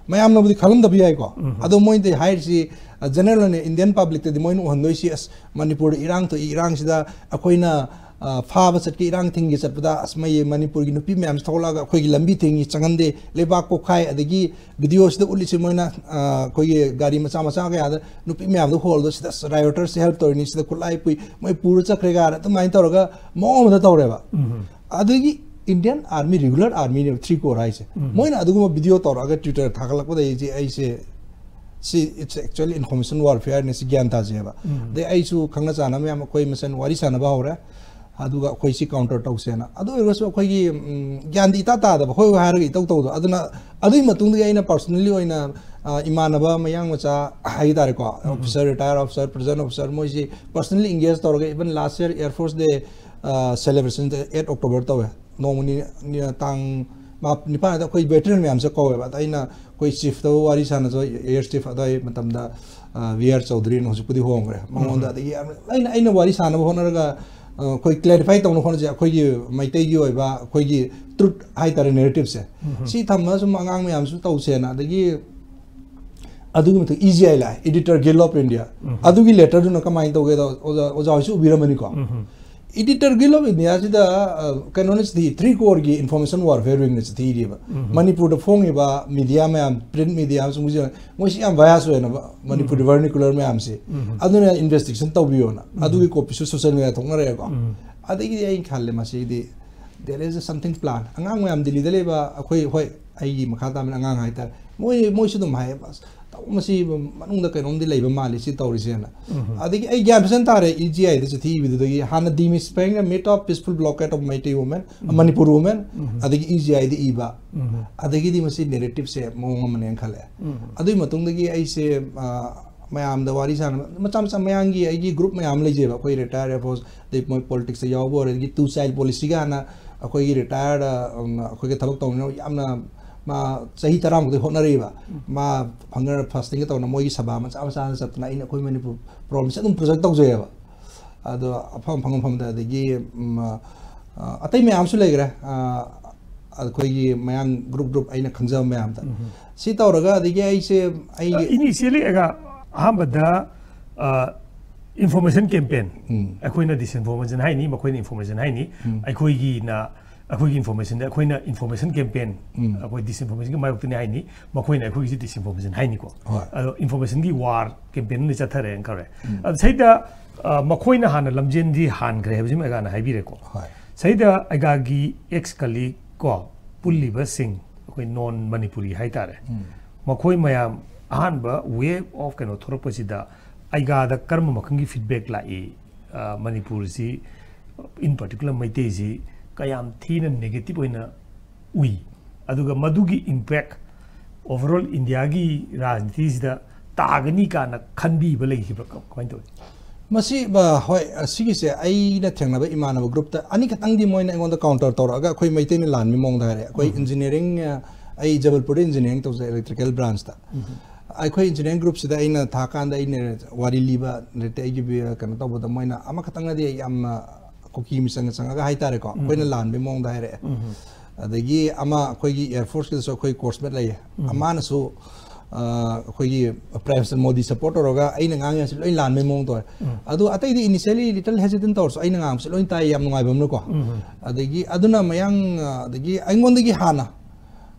ꯃꯌꯥꯝꯅꯕꯨꯗꯤ ꯈꯜꯂꯝꯗꯕ ꯌꯥꯏꯀꯣ꯫ ꯎꯝ꯫ ꯑꯗꯣ ꯃꯣꯏꯗꯤ ꯍꯥꯏꯔꯤꯁꯤ, ꯑ, general ꯑꯣꯏꯅ Indian publicꯇꯗꯤ ꯃꯣꯏꯅ ꯎꯍꯟꯗꯣꯏꯁꯤ, "ꯑꯁ, ꯃꯅꯤꯄꯨꯔꯗ ꯏꯔꯥꯡ ꯊꯣꯛꯏ, ꯏꯔꯥꯡꯁꯤꯗ ꯑꯩꯈꯣꯏꯅ, ꯑ, ꯐꯥꯕ ꯆꯠꯀꯦ, ꯏꯔꯥꯡ ꯊꯤꯡꯒꯦ ꯆꯠꯄꯗ, ꯑꯁ, ꯃꯩ, ꯃꯅꯤꯄꯨꯔꯒꯤ ꯅꯨꯄꯤ ꯃꯌꯥꯝꯁꯤ ꯊꯣꯛꯂꯛꯑꯒ ꯑꯩꯈꯣꯏꯒꯤ ꯂꯝꯕꯤ ꯊꯤꯡꯉꯤ, ꯆꯪꯍꯟꯗꯦ, ꯂꯩꯕꯥꯛ ꯄꯣꯛꯈꯥꯏ", ꯑꯗꯒꯤ videoꯁꯤꯗ ꯎꯠꯂꯤꯁꯤ ꯃꯣꯏꯅ, ꯑ, ꯑꯩꯈꯣꯏꯒꯤ ꯒꯥꯔꯤ ꯃꯆꯥ ꯃꯆꯥ ꯀꯌꯥꯗ ꯅꯨꯄꯤ ꯃꯌꯥꯝꯗꯣ ꯍꯣꯜꯗꯣ ꯁꯤꯗ rioters help ꯇꯧꯔꯤꯅꯤ, ꯁꯤꯗ ꯈꯨꯠꯂꯥꯏ ꯄꯨꯏ, ꯃꯣꯏ ꯄꯨꯔ ꯆꯠꯈ꯭ꯔꯦ ꯀꯥꯏꯅ ꯑꯗꯨꯃꯥꯏꯅ ꯇꯧꯔꯒ ꯃꯑꯣꯡ ꯑꯃꯗ ꯇꯧꯔꯦꯕ꯫ ꯎꯝ꯫ ꯑꯗꯒꯤ Indian Army, regular Armyꯅꯦꯕ, Three Corps ꯍꯥꯏꯁꯦ꯫ ꯎꯝ꯫ ꯃꯣꯏꯅ ꯑꯗꯨꯒꯨꯝꯕ video ꯇꯧꯔꯛꯑꯒ Twitter ꯊꯥꯒꯠꯂꯛꯄꯗ ꯑꯩꯁꯦ, ꯑꯩꯁꯦ, ꯁꯤ, it's actually information warfareꯅꯦ, ꯁꯤ ꯒ꯭ꯌꯥꯟ ꯇꯥꯖꯩꯑꯕ꯫ ꯎꯝ꯫ ꯑꯗꯩ ꯑꯩꯁꯨ ꯈꯪꯅ ꯆꯥꯟꯅꯕ ꯃꯌꯥꯝ ꯑꯩꯈꯣꯏ ꯃꯁꯦꯟ ꯋꯥꯔꯤ ꯁꯥꯟꯅꯕ ꯍꯧꯔꯦ꯫ ꯑꯗꯨꯒ ꯑꯩꯈꯣꯏ ꯁꯤ counter ꯇꯧꯁꯦꯅ꯫ ꯑꯗꯨ ꯑꯣꯏꯔꯒꯁꯨ ꯑꯩꯈꯣꯏꯒꯤ, ꯎꯝ, ꯒ꯭ꯌꯥꯟꯗꯤ ꯏꯇꯥ ꯇꯥꯗꯕ, ꯍꯣꯏ ꯍꯣꯏ ꯍꯥꯏꯔꯒ ꯏꯇꯧ ꯇꯧꯗꯕ꯫ ꯑꯗꯨꯅ ꯑꯗꯨꯒꯤ ꯃꯇꯨꯡꯗꯒꯤ ꯑꯩꯅ personally ꯑꯣꯏꯅ, ꯑ, ꯏꯃꯥꯟꯅꯕ ꯃꯌꯥꯡ ꯃꯆꯥ ꯍꯥꯏ ꯇꯥꯔꯦꯀꯣ, ꯎꯝ꯫ Officer, retired officer, present officer, ꯃꯣꯏꯁꯤ personally engage ꯇꯧꯔꯒ, even last year Air Force Day, ꯑ, celebration eight October ꯇꯧꯋꯦ꯫ ꯅꯣꯡꯃ ꯅꯤ-, ꯅꯤ-, ꯇꯥꯡ ꯃꯥ-, ꯅꯤꯄꯥꯟꯗ ꯑꯩꯈꯣꯏ veteran ꯃꯌꯥꯝꯁꯦ ꯀꯧꯋꯦꯕ꯫ ꯑꯗ ꯑꯩꯅ ꯑꯩꯈꯣꯏ chiefꯇ ꯋꯥꯔꯤ ꯁꯥꯟꯅꯖ-, Air Chief ꯑꯗꯨꯋꯥꯏ ꯃꯇꯝꯗ, ꯑ, V R ꯆꯧꯙꯨꯔꯤꯅ, ꯍꯧꯖꯤꯛꯄꯨꯗꯤ ꯍꯣꯡꯈ꯭ꯔꯦ꯫ ꯃꯉꯣꯟꯗ, ꯎꯝ꯫ ꯑꯗꯒꯤ ꯑꯩꯅ, ꯑꯩꯅ ꯋꯥꯔꯤ ꯁꯥꯟꯅꯕ ꯍꯣꯠꯅꯔꯒ, ꯑ, ꯑꯩꯈꯣꯏ clarify ꯇꯧꯅꯕ ꯍꯣꯠꯅꯖꯩ꯫ ꯑꯩꯈꯣꯏꯒꯤ ꯃꯩꯇꯩꯒꯤ ꯑꯣꯏꯕ ꯑꯩꯈꯣꯏꯒꯤ truth ꯍꯥꯏꯇꯥꯔꯦ, narrativeꯁꯦ꯫ ꯎꯝ꯫ ꯁꯤ ꯊꯝꯃꯒ ꯁꯨꯝ ꯑꯉꯥꯡ ꯃꯌꯥꯝꯁꯨ ꯇꯧꯁꯦꯅ꯫ ꯑꯗꯒꯤ ꯑꯗꯨꯒꯤ ꯃꯊꯛ E G I ꯂꯥꯛꯑꯦ, Editor Guild of India꯫ ꯎꯝ꯫ ꯑꯗꯨꯒꯤ letterꯗꯨꯅ ꯀꯃꯥꯏꯅ ꯇꯧꯒꯦꯗ, ꯑꯣꯖꯥ, ꯑꯣꯖꯥ ꯍꯣꯏꯁꯨ ꯎꯕꯤꯔꯝꯃꯅꯤꯀꯣ꯫ ꯎꯝ꯫ Editor Guild of Indiaꯁꯤꯗ, ꯑ, ꯀꯩꯅꯣꯅ ꯆꯤꯊꯤ, Three Corps ꯒꯤ Information Warfare Wingꯅ ꯆꯤꯊꯤ ꯏꯔꯤꯕ꯫ ꯎꯝ꯫ ꯃꯅꯤꯄꯨꯔꯗ ꯐꯣꯡꯉꯤꯕ media ꯃꯌꯥꯝ, print media ꯑꯃꯁꯨꯡ ꯃꯣꯏꯁꯤ ꯌꯥꯝ bias ꯑꯣꯏꯅ ꯃꯅꯤꯄꯨꯔ ꯎꯝ꯫ vernacular ꯃꯌꯥꯝꯁꯤ꯫ ꯎꯝ꯫ ꯑꯗꯨꯅ investigation ꯇꯧꯕꯤꯌꯣꯅ꯫ ꯎꯝ꯫ ꯑꯗꯨꯒꯤ copyꯁꯨ social media ꯊꯣꯛꯅꯔꯛꯑꯦꯀꯣ꯫ ꯎꯝ꯫ ꯑꯗꯒꯤꯗꯤ ꯑꯩꯅ ꯈꯜꯂꯦ, ꯃꯁꯤꯗꯤ there is something plan꯫ ꯑꯉꯥꯡ ꯃꯌꯥꯝ ꯗꯤꯜꯂꯤꯗ ꯂꯩꯕ ꯑꯩꯈꯣꯏ, ꯍꯣꯏ, ꯑꯩꯒꯤ ꯃꯈꯥ ꯇꯥꯕꯅ ꯑꯉꯥꯡ ꯍꯥꯏꯇꯥꯔꯦ, ꯃꯣꯏ, ꯃꯣꯏꯁꯨ ꯑꯗꯨꯝ ꯍꯥꯏꯌꯦ, "ꯑꯁ, ꯇꯧ, ꯃꯁꯤ ꯃꯅꯨꯡꯗ ꯀꯩꯅꯣꯝꯗꯤ ꯂꯩꯕ ꯃꯥꯜꯂꯤ ꯁꯤ ꯇꯧꯔꯤꯁꯦꯅ"꯫ ꯎꯝ꯫ ꯑꯗꯒꯤ ꯑꯩ ꯒ꯭ꯌꯥꯟ ꯐꯖꯅ ꯇꯥꯔꯦ, E G Iꯗ ꯆꯤꯊꯤ ꯏꯕꯗꯨꯗꯒꯤ꯫ ꯍꯥꯟꯅ ꯗꯤ ꯃꯤꯁ ꯐ꯭ꯔꯦꯡꯅ "Made of peaceful blockade of Meitei women", um. Manipur women, ꯎꯝ꯫ ꯑꯗꯒꯤ E G Iꯗ ꯏꯕ꯫ ꯎꯝ꯫ ꯑꯗꯒꯤꯗꯤ ꯃꯁꯤ narrativeꯁꯦ ꯃꯑꯣꯡ ꯑꯃꯅꯦꯅ ꯈꯜꯂꯦ꯫ ꯎꯝ꯫ ꯑꯗꯨꯒꯤ ꯃꯇꯨꯡꯗꯒꯤ ꯑꯩꯁꯦ, ꯑ, ꯃꯌꯥꯝꯗ ꯋꯥꯔꯤ ꯁꯥꯟꯅꯕ, ꯃꯆꯥ ꯃꯆꯥ ꯃꯌꯥꯡꯒꯤ ꯑꯩꯒꯤ group ꯃꯌꯥꯝ ꯂꯩꯖꯩꯕ, ꯑꯩꯈꯣꯏ retired Air Force, ꯑꯗꯩ ꯃꯣꯏ politicsꯇ ꯌꯥꯎꯕ ꯑꯣꯏꯔꯦ, ꯑꯗꯒꯤ Two Child Policyꯒ ꯍꯥꯟꯅ ꯑꯩꯈꯣꯏꯒꯤ retired, ꯎꯝ, ꯑꯩꯈꯣꯏꯒ ꯊꯕꯛ ꯇꯧꯃꯤꯟꯅꯕ ꯌꯥꯝꯅ, ꯃꯥ ꯆꯍꯤ ꯇꯔꯥꯃꯨꯛꯇꯤ ꯍꯣꯠꯅꯔꯤꯕ, ꯎꯝ꯫ ꯃꯥ hunger fastingꯒ ꯇꯧꯅ ꯃꯣꯏꯒꯤ ꯁꯚꯥ ꯃꯆꯥ ꯃꯆꯥꯗ ꯆꯠꯇꯅ ꯑꯩꯅ ꯑꯩꯈꯣꯏ ꯃꯅꯤꯄꯨꯔ problemꯁꯦ ꯑꯗꯨꯝ project ꯇꯧꯖꯩꯌꯦꯕ꯫ ꯑꯗꯣ ꯑꯐꯪ ꯑꯐꯪꯕ ꯃꯐꯝꯗ, ꯑꯗꯒꯤ, ꯎꯝ, ꯑ, ꯑꯇꯩ ꯃꯌꯥꯝꯁꯨ ꯂꯩꯈ꯭ꯔꯦ꯫ ꯑ, ꯑꯩꯈꯣꯏꯒꯤ ꯃꯌꯥꯝ group group ꯑꯩꯅ ꯈꯪꯖꯕ ꯃꯌꯥꯝꯗ ꯁꯤ ꯇꯧꯔꯒ ꯑꯗꯒꯤ ꯑꯩꯁꯦ ꯑꯩ Initially ꯑꯩꯒ ꯑꯍꯥꯟꯕꯗ information campaign ꯎꯝ. ꯑꯩꯈꯣꯏꯅ disinformation ꯍꯥꯏꯅꯤ, ꯃꯈꯣꯏꯅ information ꯍꯥꯏꯅꯤ, ꯑꯩꯈꯣꯏꯒꯤꯅ ꯑꯩꯈꯣꯏꯒꯤ informationꯗ ꯑꯩꯈꯣꯏꯅ information campaign ꯎꯝ. ꯑꯩꯈꯣꯏ disinformationꯒꯤ ꯃꯥꯌꯣꯛꯇꯅꯤ ꯍꯥꯏꯅꯤ, ꯃꯈꯣꯏꯅ ꯑꯩꯈꯣꯏꯒꯤꯁꯤ disinformation ꯍꯥꯏꯅꯤꯀꯣ꯫ ꯍꯣꯏ. ꯑꯗꯣ informationꯒꯤ war campaign ꯑꯃꯗꯤ ꯆꯠꯊꯔꯦꯅ ꯈꯜꯂꯦ꯫ ꯑꯗꯣ ꯁꯤꯗ ꯑ, ꯃꯈꯣꯏꯅ ꯍꯥꯟꯅ ꯂꯝꯖꯦꯟꯗꯤ ꯍꯥꯟꯈ꯭ꯔꯦ ꯍꯥꯏꯕꯁꯤꯃ ꯑꯩꯒꯥꯅ ꯍꯥꯏꯕꯤꯔꯦꯀꯣ꯫ ꯍꯣꯏ. ꯁꯤꯗ ꯑꯩꯒꯥꯒꯤ ex colleague ꯀꯣ, ꯄꯨꯜꯂꯤꯕꯁꯤꯡ ꯑꯩꯈꯣꯏ non Manipuri ꯍꯥꯏꯇꯥꯔꯦ, ꯎꯝ. ꯃꯈꯣꯏ ꯃꯌꯥꯝ ꯑꯍꯥꯟꯕ wave of ꯀꯩꯅꯣ ꯊꯣꯛꯂꯛꯄꯁꯤꯗ ꯑꯩꯒꯥꯗ ꯀꯔꯝꯕ ꯃꯈꯜꯒꯤ feedback ꯂꯥꯛꯏ? ꯑ, ꯃꯅꯤꯄꯨꯔꯁꯤ, in particular ꯃꯩꯇꯩꯁꯤ ꯀꯌꯥꯝ ꯊꯤꯅ negative ꯑꯣꯏꯅ ꯎꯏ, ꯑꯗꯨꯒ ꯃꯗꯨꯒꯤ impact overall ꯏꯟꯗꯤꯌꯥꯒꯤ ꯔꯥꯖꯅꯤꯇꯤꯁꯤꯗ ꯇꯥꯒꯅꯤ ꯀꯥꯏꯅ ꯈꯟꯕꯤꯕ ꯂꯩꯈꯤꯕ꯭ꯔꯥ? ꯀ-, ꯀꯃꯥꯏꯅ ꯇꯧꯏ? ꯃꯁꯤ ꯕ-, ꯍꯣꯏ, ꯑꯁꯤꯒꯤꯁꯦ ꯑꯩꯅ ꯊꯦꯡꯅꯕ ꯏꯃꯥꯟꯅꯕ groupꯇ ꯑꯅꯤꯈꯛꯇꯪꯗꯤ ꯃꯣꯏꯅ ꯑꯩꯉꯣꯟꯗ counter ꯇꯧꯔꯛꯑꯒ ꯑꯩꯈꯣꯏ ꯃꯩꯇꯩꯅ ꯂꯥꯟꯕꯒꯤ ꯃꯑꯣꯡꯗ ꯍꯥꯏꯔꯦ꯫ ꯑꯩꯈꯣꯏ engineering, ꯑ, ꯑꯩ ꯖꯕꯜꯄꯨꯔꯗ engineering ꯇꯧꯖꯩ, electrical branchꯇ꯫ ꯑꯩꯈꯣꯏ engineering groupꯁꯤꯗ ꯑꯩꯅ ꯊꯥꯀꯥꯟꯗ ꯑꯩꯅ ꯋꯥꯔꯤ ꯂꯤꯕ, ꯅꯠꯇꯦ, ꯑꯩꯒꯤ ꯕꯤ-, ꯀꯩꯅꯣ ꯇꯧꯕꯗ ꯃꯣꯏꯅ ꯑꯃꯈꯛꯇꯪꯅꯗꯤ ꯌꯥꯝꯅ ꯀꯨꯀꯤ ꯃꯤꯆꯪꯒ ꯆꯪꯉꯒ ꯍꯥꯏꯇꯥꯔꯦꯀꯣ, ꯑꯩꯈꯣꯏꯅ ꯂꯥꯟꯕꯒꯤ ꯃꯑꯣꯡꯗ ꯍꯥꯏꯔꯛꯑꯦ꯫ ꯑꯗꯒꯤ ꯑꯃ ꯑꯩꯈꯣꯏꯒꯤ Air Forceꯀꯤꯗꯁꯨ ꯑꯩꯈꯣꯏ course mate ꯂꯩꯌꯦ, ꯃꯥꯅꯁꯨ, ꯑ, ꯑꯩꯈꯣꯏꯒꯤ Prime Minister ꯃꯣꯗꯤ support ꯇꯧꯔꯒ ꯑꯩꯅ ꯉꯥꯡꯉꯤꯁꯤ ꯂꯣꯏ ꯂꯥꯟꯕꯒꯤ ꯃꯑꯣꯡ ꯇꯧꯋꯦ꯫ ꯑꯗꯨ ꯑꯇꯩꯗꯤ initially little hesitant ꯇꯧꯔꯁꯨ ꯑꯩꯅ ꯉꯥꯡꯕꯁꯤ ꯂꯣꯏ ꯇꯥꯏ, ꯌꯥꯝ ꯅꯨꯡꯉꯥꯏꯕ ꯑꯃꯅꯀꯣ꯫ ꯑꯗꯒꯤ ꯑꯗꯨꯅ ꯃꯌꯥꯡ, ꯑꯗꯒꯤ ꯑꯩꯉꯣꯟꯗꯒꯤ ꯍꯥꯟꯅ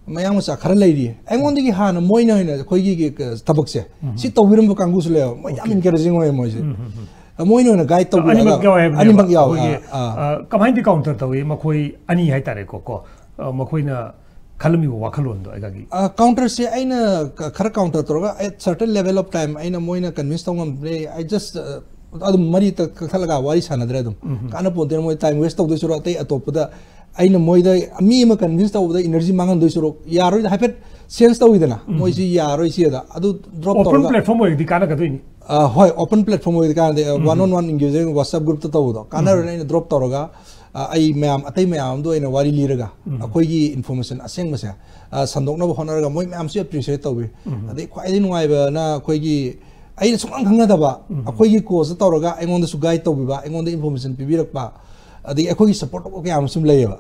ꯃꯌꯥꯡ ꯃꯆꯥ ꯈꯔ ꯂꯩꯔꯤꯌꯦ, ꯑꯩꯉꯣꯟꯗꯒꯤ ꯍꯥꯟꯅ ꯃꯣꯏꯅ ꯑꯣꯏꯅ ꯑꯩꯈꯣꯏꯒꯤ ꯊꯕꯛꯁꯦ ꯁꯤ ꯇꯧꯕꯤꯔꯝꯕ ꯀꯥꯡꯕꯨꯁꯨ ꯂꯩꯌꯦꯕ, ꯃꯣꯏ ꯌꯥꯝ encouraging ꯑꯣꯏꯌꯦ ꯃꯣꯏꯁꯦ꯫ ꯃꯣꯏꯅ ꯑꯣꯏꯅ guide ꯇꯧꯕꯤꯔꯒ ꯑꯅꯤꯃꯛ ꯌꯥꯎꯋꯦ ꯍꯥꯏꯕꯅꯦꯕ꯫ ꯑꯅꯤꯃꯛ ꯌꯥꯎꯋꯦ꯫ ꯑꯩꯈꯣꯏꯒꯤ, ꯑꯥ, ꯑꯥ꯫ ꯑ, ꯀꯃꯥꯏꯅꯗꯤ counter ꯇꯧꯏ ꯃꯈꯣꯏ ꯑꯅꯤ ꯍꯥꯏꯇꯥꯔꯦꯀꯣ, ꯀꯣ? ꯑ, ꯃꯈꯣꯏꯅ ꯈꯜꯂꯝꯃꯤꯕ ꯋꯥꯈꯜꯂꯣꯟꯗꯣ ꯑꯩꯒꯤ? ꯑ, counterꯁꯦ ꯑꯩꯅ ꯈ-, ꯈꯔ counter ꯇꯧꯔꯒ at certain level of time ꯑꯩꯅ ꯃꯣꯏꯅ convince ꯇꯧ ꯉꯝꯗ꯭ꯔꯦ, I just, ꯑ, ꯑꯗꯨꯝ ꯃꯔꯤ ꯇ-, ꯀꯛꯊꯠꯂꯒ ꯋꯥꯔꯤ ꯁꯥꯟꯅꯗ꯭ꯔꯦ ꯑꯗꯨꯝ꯫ ꯀꯥꯟꯅ ꯄꯣꯟꯇꯦ, ꯃꯣꯏ time waste ꯇꯧꯗꯣꯏ ꯁꯔꯨꯛ ꯑꯇꯩ ꯑꯇꯣꯞꯄꯗ ꯑꯩꯅ ꯃꯣꯏꯗ ꯃꯤ ꯑꯃ convince ꯇꯧꯕꯗ energy ꯃꯥꯡꯍꯟꯗꯣꯏ ꯁꯔꯨꯛ, ꯌꯥꯔꯣꯏꯗ, ꯍꯥꯏꯐꯦꯠ sense ꯇꯧꯋꯤꯗꯅ, ꯃꯣꯏꯁꯤ ꯌꯥꯔꯣꯏ ꯁꯤꯗ, ꯑꯗꯨ drop Open ꯇꯧꯔꯒ꯫ Platform ꯑꯣꯏꯔꯗꯤ ꯀꯥꯟꯅꯒꯗꯣꯏꯅꯤ꯫ ꯑ, ꯍꯣꯏ, open platform ꯑꯣꯏꯔꯗꯤ ꯀꯥꯟꯅꯗꯦ꯫ One on one engaging WhatsApp groupꯇ ꯇꯧꯕꯗꯣ ꯀꯥꯟꯅꯔꯣꯏꯅ ꯑꯩꯅ drop ꯇꯧꯔꯒ, ꯑ, ꯑꯩ ꯃꯌꯥꯝ, ꯑꯇꯩ ꯃꯌꯥꯝꯗꯣ ꯑꯩꯅ ꯋꯥꯔꯤ ꯂꯤꯔꯒ ꯑꯩꯈꯣꯏꯒꯤ information ꯑꯁꯦꯡꯕꯁꯦ, ꯑ, ꯁꯟꯗꯣꯛꯅꯕ ꯍꯣꯠꯅꯔꯒ ꯃꯣꯏ ꯃꯌꯥꯝꯁꯨ appreciate ꯇꯧꯕꯤ꯫ ꯑꯗꯩ ꯈ꯭ꯋꯥꯏꯗꯒꯤ ꯅꯨꯡꯉꯥꯏꯕꯅ ꯑꯩꯈꯣꯏꯒꯤ ꯑꯩꯅ ꯁꯨꯡꯈꯪ ꯈꯪꯅꯗꯕ ꯑꯩꯈꯣꯏꯒꯤ causeꯇ ꯇꯧꯔꯒ ꯑꯩꯉꯣꯟꯗꯁꯨ guide ꯇꯧꯕꯤꯕ, ꯑꯩꯉꯣꯟꯗ information ꯄꯤꯕꯤꯔꯛꯄ, ꯑꯗꯒꯤ ꯑꯩꯈꯣꯏꯒꯤ ꯁꯄꯣꯔꯠ ꯇꯧꯕ ꯀꯌꯥ ꯑꯃꯁꯨ ꯂꯩꯌꯦꯕ꯫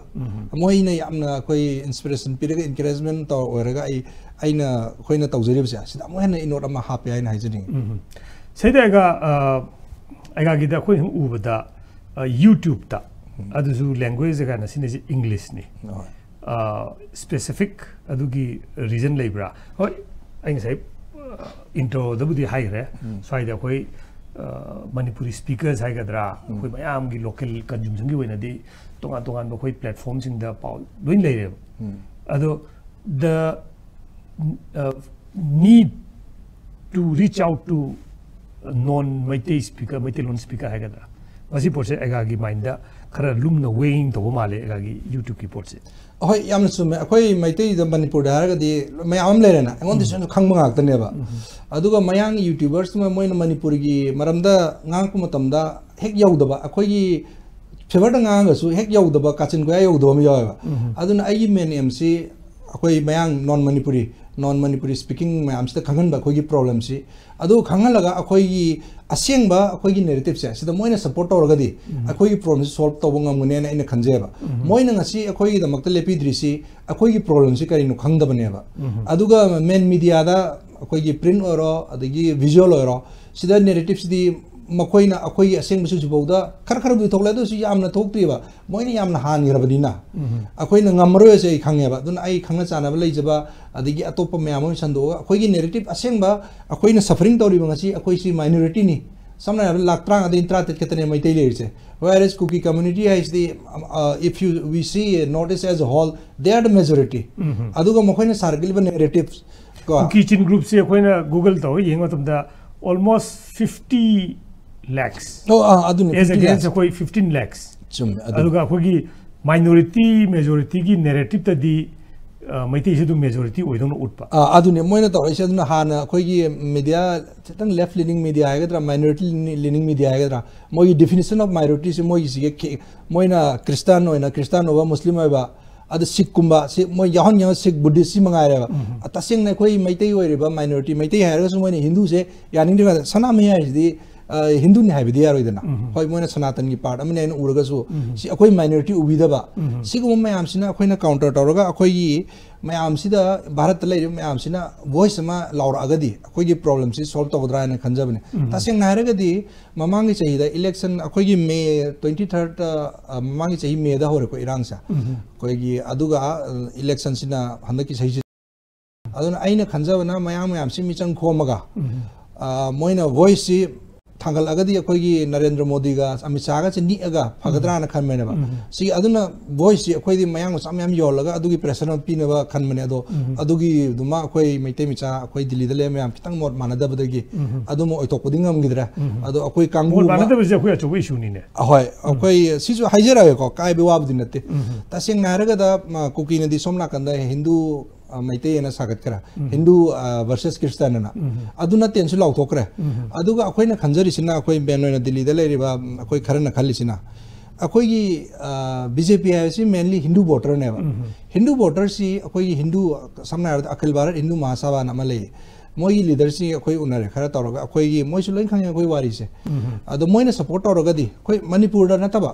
ꯃꯣꯏꯅ ꯌꯥꯝꯅ ꯑꯩꯈꯣꯏ ꯏꯟꯁꯄꯤꯔꯦꯁꯟ ꯄꯤꯔꯒ, ꯏꯟꯀꯔꯦꯖꯃꯦꯟ ꯇꯧꯔ ꯑꯣꯏꯔꯒ ꯑꯩ, ꯑꯩꯅ, ꯑꯩꯈꯣꯏꯅ ꯇꯧꯖꯔꯤꯕꯁꯦ ꯁꯤꯗ ꯑꯃꯨꯛ ꯍꯦꯟꯅ ꯏꯅꯣꯠ ꯑꯃ ꯍꯥꯞꯄꯦ ꯍꯥꯏꯅ ꯍꯥꯏꯖꯅꯤꯡꯉꯤ꯫ ꯎꯝ꯫ ꯁꯤꯗ ꯑꯩꯒ, ꯑ, ꯑꯩꯒꯥꯒꯤꯗ ꯑꯩꯈꯣꯏ ꯁꯨꯝ ꯎꯕꯗ, ꯑ, YouTube-ꯇ, ꯑꯗꯨꯁꯨ ꯂꯦꯡꯒ꯭ꯋꯦꯖ ꯀꯥꯏꯅ ꯁꯤꯅꯁꯦ ꯏꯪꯂꯤꯁꯅꯤ꯫ ꯍꯣꯏ꯫ ꯁ꯭ꯄꯦꯁꯤꯐꯤꯛ ꯑꯗꯨꯒꯤ ꯔꯤꯖꯟ ꯂꯩꯕ꯭ꯔꯥ? ꯍꯣꯏ, ꯑꯩ ꯉꯁꯥꯏ, ꯑ, ꯏꯟꯇ꯭ꯔꯣꯗꯕꯨꯗꯤ ꯍꯥꯏꯈ꯭ꯔꯦ꯫ ꯁ꯭ꯋꯥꯏꯗ ꯑꯩꯈꯣꯏ, ꯑ, ꯃꯅꯤꯄꯨꯔꯤ ꯁ꯭ꯄꯤꯀꯔꯁ ꯍꯥꯏꯒꯗ꯭ꯔꯥ, ꯑꯩꯈꯣꯏ ꯃꯌꯥꯝꯒꯤ ꯂꯣꯀꯦꯜ ꯀꯟꯖꯨꯝꯁꯟꯒꯤ ꯑꯣꯏꯅꯗꯤ ꯇꯣꯉꯥꯟ ꯇꯣꯉꯥꯟꯕ ꯑꯩꯈꯣꯏ ꯄ꯭ꯂꯦꯠꯐꯣꯝꯁꯤꯡꯗ ꯄꯥꯎ ꯂꯣꯏ ꯂꯩꯔꯦꯕ꯫ ꯑꯗꯣ the, uh, need to reach out to non Meitei speaker, Meiteilon speaker ꯍꯥꯏꯒꯗ꯭ꯔꯥ, ꯃꯁꯤ ꯄꯣꯠꯁꯦ ꯑꯩꯒꯥꯒꯤ ꯃꯥꯏꯟꯗ ꯈꯔ ꯂꯨꯝꯅ ꯋꯦꯌꯤꯡ ꯇꯧꯕ ꯃꯥꯜꯂꯦ ꯑꯩꯒꯥꯒꯤ YouTube-ꯀꯤ ꯄꯣꯠꯁꯦ꯫ ꯑꯍꯣꯏ, ꯌꯥꯝꯅ ꯆꯨꯝꯃꯦ꯫ ꯑꯩꯈꯣꯏ ꯃꯩꯇꯩꯗ ꯃꯅꯤꯄꯨꯔꯗ ꯍꯥꯏꯔꯒꯗꯤ ꯃꯌꯥꯝ ꯑꯃ ꯂꯩꯔꯦꯅ, ꯑꯩꯉꯣꯟꯗꯁꯨ ꯈꯪꯕ ꯉꯥꯛꯇꯅꯦꯕ꯫ ꯑꯗꯨꯒ ꯃꯌꯥꯡꯒꯤ YouTubers-ꯇꯨꯃ ꯃꯣꯏꯅ ꯃꯅꯤꯄꯨꯔꯒꯤ ꯃꯔꯝꯗ ꯉꯥꯡꯉꯛꯄ ꯃꯇꯝꯗ ꯍꯦꯛ ꯌꯧꯗꯕ, ꯑꯩꯈꯣꯏꯒꯤ ꯐꯦꯚꯔꯗ ꯉꯥꯡꯉꯒꯁꯨ ꯍꯦꯛ ꯌꯧꯗꯕ, ꯀꯥꯆꯤꯟ ꯀꯣꯌꯥ ꯌꯧꯗꯕ ꯑꯃ ꯌꯥꯎꯋꯦꯕ꯫ ꯑꯗꯨꯅ ꯑꯩꯒꯤ ꯃꯦꯟ ꯑꯦꯝꯁꯤ ꯑꯩꯈꯣꯏ ꯃꯌꯥꯡ ꯅꯣꯟ ꯃꯅꯤꯄꯨꯔꯤ, ꯅꯣꯟ ꯃꯅꯤꯄꯨꯔꯤ ꯁ꯭ꯄꯤꯀꯤꯡ ꯃꯌꯥꯝꯁꯤꯗ ꯈꯪꯍꯟꯕ ꯑꯩꯈꯣꯏꯒꯤ ꯄ꯭ꯔꯣꯕ꯭ꯂꯦꯝꯁꯤ꯫ ꯑꯗꯨ ꯈꯪꯍꯜꯂꯒ ꯑꯩꯈꯣꯏꯒꯤ ꯑꯁꯦꯡꯕ ꯑꯩꯈꯣꯏꯒꯤ ꯅꯦꯔꯦꯇꯤꯞꯁꯦ ꯁꯤꯗ ꯃꯣꯏꯅ ꯁꯞꯄꯣꯔꯠ ꯇꯧꯔꯒꯗꯤ ꯑꯩꯈꯣꯏꯒꯤ ꯄ꯭ꯔꯣꯕ꯭ꯂꯦꯝꯁꯤ ꯁꯣꯜꯕ ꯇꯧꯕ ꯉꯝꯒꯅꯦꯅ ꯑꯩꯅ ꯈꯟꯖꯩꯕ꯫ ꯃꯣꯏꯅ ꯉꯁꯤ ꯑꯩꯈꯣꯏꯒꯤꯗꯃꯛꯇ ꯂꯦꯞꯄꯤꯗ꯭ꯔꯤꯁꯤ ꯑꯩꯈꯣꯏꯒꯤ ꯄ꯭ꯔꯣꯕ꯭ꯂꯦꯝꯁꯤ ꯀꯔꯤꯅꯣ ꯈꯪꯗꯕꯅꯦꯕ꯫ ꯑꯗꯨꯒ ꯃꯦꯟ ꯃꯤꯗꯤꯌꯥꯗ ꯑꯩꯈꯣꯏꯒꯤ ꯄ꯭ꯔꯤꯟ ꯑꯣꯏꯔꯣ, ꯑꯗꯒꯤ ꯚꯤꯖꯨꯋꯦꯜ ꯑꯣꯏꯔꯣ, ꯁꯤꯗ ꯅꯦꯔꯦꯇꯤꯞꯁꯤꯗꯤ ꯃꯈꯣꯏꯅ ꯑꯩꯈꯣꯏꯒꯤ ꯑꯁꯦꯡꯕꯁꯨ ꯍꯧꯖꯤꯛꯐꯥꯎꯗ ꯈꯔ ꯈꯔꯕꯨꯗꯤ ꯊꯣꯛꯂꯦ, ꯑꯗꯨ ꯑꯣꯏꯔꯁꯨ ꯌꯥꯝꯅ ꯊꯣꯛꯇ꯭ꯔꯤꯕ, ꯃꯣꯏꯅ ꯌꯥꯝꯅ ꯍꯥꯟꯈ꯭ꯔꯕꯅꯤꯅ꯫ ꯑꯩꯈꯣꯏꯅ ꯉꯝꯃꯔꯣꯏꯁꯦ ꯑꯩ ꯈꯪꯉꯦꯕ꯫ ꯑꯗꯨꯅ ꯑꯩ ꯈꯪꯅ ꯆꯥꯟꯅꯕ ꯂꯩꯖꯕ, ꯑꯗꯒꯤ ꯑꯇꯣꯞꯄ ꯃꯌꯥꯝ ꯑꯃ ꯁꯟꯗꯣꯛꯑꯒ ꯑꯩꯈꯣꯏꯒꯤ ꯅꯦꯔꯦꯇꯤꯞ ꯑꯁꯦꯡꯕ ꯑꯩꯈꯣꯏꯅ ꯁꯐꯔꯤꯡ ꯇꯧꯔꯤꯕ ꯉꯁꯤ ꯑꯩꯈꯣꯏꯁꯤ ꯃꯥꯏꯅꯣꯔꯤꯇꯤꯅꯤ꯫ ꯁꯝꯅ ꯍꯥꯏꯔꯕꯗ ꯂꯥꯛ ꯇꯔꯥꯃꯉꯥꯗꯒꯤ ꯇꯔꯥꯇꯔꯦꯠ ꯈꯛꯇꯅꯦ ꯃꯩꯇꯩ ꯂꯩꯔꯤꯁꯦ꯫ Whereas ꯀꯨꯀꯤ ꯀꯝꯃ꯭ꯌꯨꯅꯤꯇꯤ ꯍꯥꯏꯁꯤꯗꯤ, uh, if you, we see North East as a whole, they are the majority. ꯑꯗꯨꯒ ꯃꯈꯣꯏꯅ ꯁꯥꯔꯛꯂꯤꯕ ꯅꯦꯔꯦꯇꯤꯞ ꯀꯣ꯫ ꯀꯨꯀꯤ ꯆꯤꯟ ꯒ꯭ꯔꯨꯞꯁꯦ ꯑꯩꯈꯣꯏꯅ ꯒꯨꯒꯜ ꯇꯧꯔꯒ ꯌꯦꯡꯕ ꯃꯇꯝꯗ almost fifty lakhs꯫ ꯑꯣ, ꯑꯥ, ꯑꯗꯨꯅꯤ, As fifty against lakhs꯫ ꯑꯩꯈꯣꯏ fifteen lakhs꯫ ꯆꯨꯝꯃꯦ, ꯑꯗꯨ꯫ ꯑꯗꯨꯒ ꯑꯩꯈꯣꯏꯒꯤ ꯃꯥꯏꯅꯣꯔꯤꯇꯤ, ꯃꯦꯖꯣꯔꯤꯇꯤꯒꯤ ꯅꯦꯔꯦꯇꯤꯞꯇꯗꯤ, ꯑ, ꯃꯩꯇꯩꯁꯤ ꯑꯗꯨꯝ ꯃꯦꯖꯣꯔꯤꯇꯤ ꯑꯣꯏꯗꯧꯅ ꯎꯠꯄ꯫ ꯑꯥ, ꯑꯗꯨꯅꯤ ꯃꯣꯏꯅ ꯇꯧꯔꯛꯏꯁꯦ꯫ ꯑꯗꯨꯅ ꯍꯥꯟꯅ ꯑꯩꯈꯣꯏꯒꯤ ꯃꯤꯗꯤꯌꯥ ꯈꯤꯇꯪ ꯂꯦꯐ ꯂꯤꯅꯤꯡ ꯃꯤꯗꯤꯌꯥ ꯍꯥꯏꯒꯗ꯭ꯔꯥ, ꯃꯥꯏꯅꯣꯔꯤꯇꯤ ꯂꯤꯅꯤꯡ ꯃꯤꯗꯤꯌꯥ ꯍꯥꯏꯒꯗ꯭ꯔꯥ, ꯃꯣꯏꯒꯤ definition of minority ꯁꯦ ꯃꯣꯏꯒꯤꯁꯤꯒꯤ ꯈꯦ-, ꯃꯣꯏꯅ ꯈ꯭ꯔꯤꯁꯇꯥꯟ ꯑꯣꯏꯅ, ꯈ꯭ꯔꯤꯁꯇꯥꯟ ꯑꯣꯏꯕ, ꯃꯨꯁꯂꯤꯝ ꯑꯣꯏꯕ, ꯑꯗ ꯁꯤꯈꯀꯨꯝꯕ, ꯁꯤ ꯃꯣꯏ ꯌꯥꯎꯍꯟ ꯌꯥꯎꯍꯟ ꯁꯤꯈ, ꯕꯨꯙꯤꯁ ꯁꯤ ꯃꯉꯥꯏꯔꯦꯕ꯫ ꯇꯁꯦꯡꯅ ꯑꯩꯈꯣꯏ ꯃꯩꯇꯩ ꯑꯣꯏꯔꯤꯕ ꯃꯥꯏꯅꯣꯔꯤꯇꯤ, ꯃꯩꯇꯩ ꯍꯥꯏꯔꯒꯁꯨ ꯃꯣꯏꯅ ꯍꯤꯟꯗꯨꯁꯦ ꯌꯥꯅꯤꯡꯗ꯭ꯔꯤ ꯀꯥꯟꯗ ꯁꯅꯥꯃꯍꯤ ꯍꯥꯏꯁꯤꯗꯤ ꯑ, ꯍꯤꯟꯗꯨꯅꯤ ꯍꯥꯏꯕꯗꯤ ꯌꯥꯔꯣꯏꯗꯅ꯫ ꯎꯝ꯫ ꯍꯣꯏ, ꯃꯣꯏꯅ ꯁꯅꯥꯇꯟꯒꯤ ꯄꯥꯔꯠ ꯑꯃꯅꯤ ꯍꯥꯏꯅ ꯎꯔꯒꯁꯨ, ꯎꯝ꯫ ꯁꯤ ꯑꯩꯈꯣꯏ ꯃꯥꯏꯅꯣꯔꯤꯇꯤ ꯎꯕꯤꯗꯕ, ꯎꯝ꯫ ꯁꯤꯒꯨꯝꯕ ꯃꯌꯥꯝꯁꯤꯅ ꯑꯩꯈꯣꯏꯅ ꯀꯥꯎꯟꯇꯔ ꯇꯧꯔꯒ ꯑꯩꯈꯣꯏꯒꯤ ꯃꯌꯥꯝꯁꯤꯗ, ꯚꯥꯔꯠꯇ ꯂꯩꯔꯤꯕ ꯃꯌꯥꯝꯁꯤꯅ ꯚꯣꯏꯁ ꯑꯃ ꯂꯥꯎꯔꯛꯑꯒꯗꯤ ꯑꯩꯈꯣꯏꯒꯤ ꯄ꯭ꯔꯣꯕ꯭ꯂꯦꯝꯁꯤ ꯁꯣꯜꯕ ꯇꯧꯒꯗ꯭ꯔꯥ ꯍꯥꯏꯅ ꯈꯟꯖꯕꯅꯤ꯫ ꯎꯝ꯫ ꯇꯁꯦꯡꯅ ꯍꯥꯏꯔꯒꯗꯤ ꯃꯃꯥꯡꯒꯤ ꯆꯍꯤꯗ ꯏꯂꯦꯛꯁꯟ, ꯑꯩꯈꯣꯏꯒꯤ ꯃꯦ ꯇ꯭ꯋꯦꯟꯇꯤ ꯊꯥꯔꯠꯇ, ꯑ, ꯃꯃꯥꯡꯒꯤ ꯆꯍꯤ ꯃꯦꯗ ꯍꯧꯔꯦꯀꯣ ꯏꯔꯥꯡꯁꯦ꯫ ꯎꯝ꯫ ꯑꯩꯈꯣꯏꯒꯤ ꯑꯗꯨꯒ, ꯑ, ꯏꯂꯦꯛꯁꯟꯁꯤꯅ ꯍꯟꯗꯛꯀꯤ ꯆꯍꯤꯁꯤ ꯑꯗꯨꯅ ꯑꯩꯅ ꯈꯟꯖꯕꯅ ꯃꯌꯥꯝ ꯃꯌꯥꯝꯁꯤ ꯃꯤꯆꯪ ꯈꯣꯝꯃꯒ, ꯎꯝ꯫ ꯑ, ꯃꯣꯏꯅ ꯚꯣꯏꯁꯁꯤ ꯊꯥꯡꯒꯠꯂꯒꯗꯤ ꯑꯩꯈꯣꯏꯒꯤ ꯅꯔꯦꯟꯗ꯭ꯔ ꯃꯣꯗꯤꯒ ꯑꯃꯤꯠ ꯁꯥꯍꯒꯁꯦ ꯅꯤꯛꯑꯒ ꯐꯒꯗ꯭ꯔꯥꯅ ꯈꯟꯕꯅꯦꯕ꯫ ꯎꯝ꯫ ꯁꯤ ꯑꯗꯨꯅ ꯚꯣꯏꯁꯁꯤ ꯑꯩꯈꯣꯏꯗꯤ ꯃꯌꯥꯡ ꯃꯆꯥ ꯃꯌꯥꯝ ꯌꯣꯜꯂꯒ ꯑꯗꯨꯒꯤ ꯄ꯭ꯔꯦꯁꯔ ꯑꯃ ꯄꯤꯅꯕ ꯈꯟꯕꯅꯦ꯫ ꯑꯗꯣ ꯎꯝ꯫ ꯑꯗꯨꯒꯤꯗꯨꯃ ꯑꯩꯈꯣꯏ ꯃꯩꯇꯩ ꯃꯆꯥ, ꯑꯩꯈꯣꯏ ꯗꯤꯜꯂꯤꯗ ꯂꯩꯕ ꯃꯌꯥꯝ ꯈꯤꯇꯪ ꯃꯣꯠ ꯃꯥꯟꯅꯗꯕꯗꯒꯤ ꯎꯝ꯫ ꯑꯗꯨꯃ ꯑꯣꯏꯊꯣꯛꯄꯗꯤ ꯉꯝꯈꯤꯗ꯭ꯔꯦ꯫ ꯎꯝ꯫ ꯑꯗꯣ ꯑꯩꯈꯣꯏ ꯀꯥꯡꯕꯨ ꯃꯣꯠ ꯑꯃ ꯃꯥꯟꯅꯗꯕꯁꯦ ꯑꯩꯈꯣꯏ ꯑꯆꯧꯕ ꯏꯁꯨꯅꯤꯅꯦ꯫ ꯑꯍꯣꯏ, ꯎꯝ꯫ ꯑꯩꯈꯣꯏ ꯁꯤꯁꯨ ꯍꯥꯏꯖꯔꯛꯑꯒꯦꯀꯣ, ꯀꯥꯏꯕ ꯋꯥꯕꯨꯗꯤ ꯅꯠꯇꯦ꯫ ꯎꯝ꯫ ꯇꯁꯦꯡꯅ ꯍꯥꯏꯔꯒꯗ, ꯃ, ꯀꯨꯀꯤꯅꯗꯤ ꯁꯣꯝ ꯅꯥꯀꯟꯗ ꯍꯤꯟꯗꯨ, ꯑ, ꯃꯩꯇꯩ ꯑꯅ ꯁꯥꯒꯠꯈ꯭ꯔꯦ꯫ ꯎꯝ꯫ ꯍꯤꯟꯗꯨ, ꯑ, ꯚꯔꯁꯦꯁ ꯈ꯭ꯔꯤꯁꯇꯥꯟ ꯑꯅ꯫ ꯎꯝ꯫ ꯑꯗꯨ ꯅꯠꯇꯦꯅꯁꯨ ꯂꯥꯎꯊꯣꯛꯈ꯭ꯔꯦ꯫ ꯎꯝ꯫ ꯑꯗꯨꯒ ꯑꯩꯈꯣꯏꯅ ꯈꯟꯖꯔꯤꯁꯤꯅ, ꯑꯩꯈꯣꯏ ꯃꯦꯟ ꯑꯣꯏꯅ ꯗꯤꯜꯂꯤꯗ ꯂꯩꯔꯤꯕ, ꯎꯝ, ꯑꯩꯈꯣꯏ ꯈꯔꯅ ꯈꯜꯂꯤꯁꯤꯅ, ꯑꯩꯈꯣꯏꯒꯤ, ꯑ, ꯕꯤ ꯖꯦ ꯄꯤ ꯍꯥꯏꯕꯁꯤ ꯃꯦꯟꯂꯤ ꯍꯤꯟꯗꯨ ꯚꯣꯇꯔꯅꯦꯕ꯫ ꯎꯝ꯫ ꯍꯤꯟꯗꯨ ꯚꯣꯇꯔꯁꯤ ꯑꯩꯈꯣꯏꯒꯤ ꯍꯤꯟꯗꯨ, ꯁꯝꯅ ꯍꯥꯏꯔꯕꯗ ꯑꯈꯤꯜ ꯚꯥꯔꯠ ꯍꯤꯟꯗꯨ ꯃꯍꯥꯁꯥꯚꯥꯅ ꯑꯃ ꯂꯩ꯫ ꯃꯣꯏꯒꯤ ꯂꯤꯗꯔꯁꯤ ꯑꯩꯈꯣꯏ ꯎꯅꯔꯦ, ꯈꯔ ꯇꯧꯔꯒ ꯑꯩꯈꯣꯏꯒꯤ, ꯃꯣꯏꯁꯨ ꯂꯣꯏ ꯈꯪꯉꯦ ꯑꯩꯈꯣꯏ ꯋꯥꯔꯤꯁꯦ꯫ ꯎꯝ꯫ ꯑꯗꯣ ꯃꯣꯏꯅ ꯁꯄꯣꯔꯠ ꯇꯧꯔꯒꯗꯤ, ꯑꯩꯈꯣꯏ ꯃꯅꯤꯄꯨꯔꯗ ꯅꯠꯇꯕ,